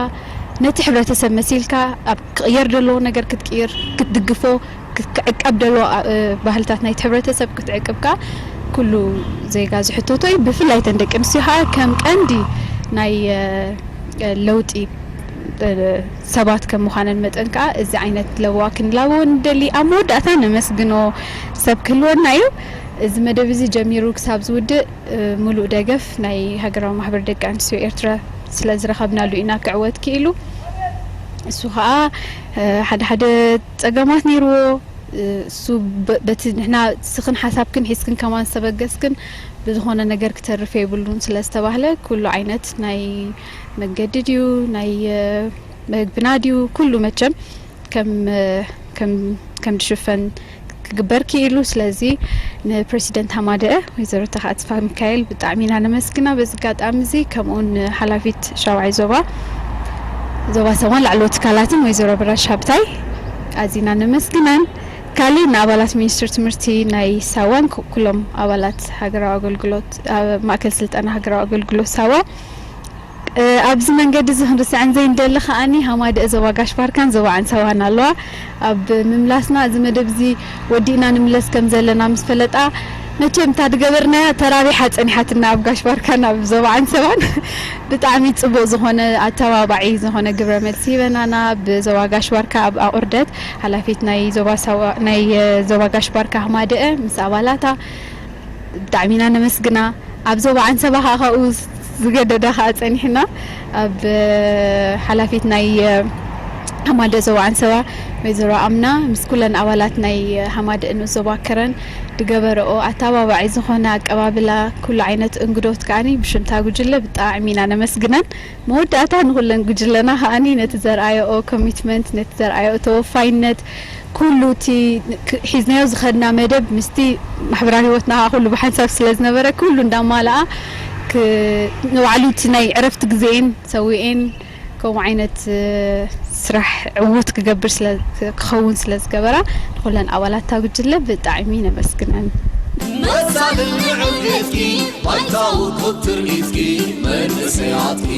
ነቲ ሕብረተሰብ መሲልካ ኣብ ክቕየር ዘለዎ ነገር ክትቅይር ክትድግፎ ክዕቀብ ደሎ ባህልታት ናይቲ ሕብረተሰብ ክትዕቅብ ከዓ ኩሉ ዜጋ ዝሕተቶ እዩ። ብፍላይ ተን ደቂ ኣንስትዮ ከዓ ከም ቀንዲ ናይ ለውጢ ሰባት ከም ምዃነን መጠን ከዓ እዚ ዓይነት ለበዋ ክንላበዎ ንደሊ። ኣብ መወዳእታ ነመስግኖ ሰብ ክህልወና እዩ። እዚ መደብ እዚ ጀሚሩ ክሳብ ዝውድእ ምሉእ ደገፍ ናይ ሃገራዊ ማሕበር ደቂ ኣንስትዮ ኤርትራ ስለ ዝረኸብናሉ ኢና ክዕወት ክኢሉ። እሱ ከዓ ሓደ ሓደ ጸገማት ነይርዎ። እሱ በቲ ንሕና ስኽን ሓሳብክን ሒዝክን ከማን ዝተበገስክን ብዝኾነ ነገር ክተርፍ የብሉን ስለ ዝተባህለ ኩሉ ዓይነት ናይ መገዲ ድዩ ናይ መግብና ድዩ ኩሉ መቸም ከም ከም ከም ድሽፈን ክግበር ክኢሉ። ስለዚ ንፕሬሲደንት ሃማደአ ወይዘሮ ተኻእትፋ ሚካኤል ብጣዕሚ ኢና ነመስግና። በዚ ኣጋጣሚ እዚ ከምኡውን ንሓላፊት ሻውዓይ ዞባ ዞባ ሰማን ላዕለዎት ትካላትን ወይዘሮ ብራሽ ሃብታይ ኣዚና ነመስግነን። ካሊእ ንኣባላት ሚኒስትር ትምህርቲ ናይ ሳዋን ኩሎም ኣባላት ሃገራዊ ኣገልግሎት ማእከል ስልጠና ሃገራዊ ኣገልግሎት ሳዋ ኣብዚ መንገዲ እዚ ክንርስዐን ዘይንደሊ ከዓኒ ሃማደአ ዞባ ጋሽ ባርካን ዞባ ዓንሰባን ኣለዋ። ኣብ ምምላስና እዚ መደብ እዚ ወዲእና ንምለስ ከም ዘለና ምስ ፈለጣ መቸም እታ ዝገበርናያ ተራቢሓ ጸኒሓትና ኣብ ጋሽ ባርካን ኣብ ዞባ ዓንሰባን ብጣዕሚ ጽቡቕ ዝኾነ ኣተባባዒ ዝኾነ ግብረ መልሲ ሂበናና። ብዞባ ጋሽ ባርካ ኣብ ኣቑርደት ሓላፊት ናይ ዞባ ናይ ዞባ ጋሽ ባርካ ሃማደአ ምስ ኣባላታ ብጣዕሚ ኢና ነመስግና። ኣብ ዞባ ዓንሰባ ከዓ ካብኡ ዝገደደ ከዓ ጸኒሕና ኣብ ሓላፊት ናይ ሓማደ ዞባ ዓንሰባ ወይዘሮ ኣምና ምስ ኩለን ኣባላት ናይ ሓማደ ንኡስ ዞባ ከረን ዝገበረኦ ኣተባባዒ ዝኾነ ኣቀባብላ ኩሉ ዓይነት እንግዶት ከዓኒ ብሽምታ ጉጅለ ብጣዕሚ ኢና ነመስግነን። መወዳእታ ንኹለን ጉጅለና ከዓኒ ነቲ ዘርኣየኦ ኮሚትመንት ነቲ ዘርኣየኦ ተወፋይነት ኩሉ እቲ ሒዝናዮ ዝኸድና መደብ ምስቲ ማሕበራዊ ህይወትና ከዓ ኩሉ ብሓንሳብ ስለ ዝነበረ ኩሉ እንዳማልኣ ንባዕሉ እቲ ናይ ዕረፍቲ ግዜኤን ሰዊኤን ከምኡ ዓይነት ስራሕ ዕዉት ክገብር ክኸውን ስለ ዝገበራ ንኩለን ኣባላት እታ ጉጅለ ብጣዕሚ ነመስግነን። መሳልን ንዕብየትኪ ባይታዊ ቁጥር ኢትኪ መንእሰያትኪ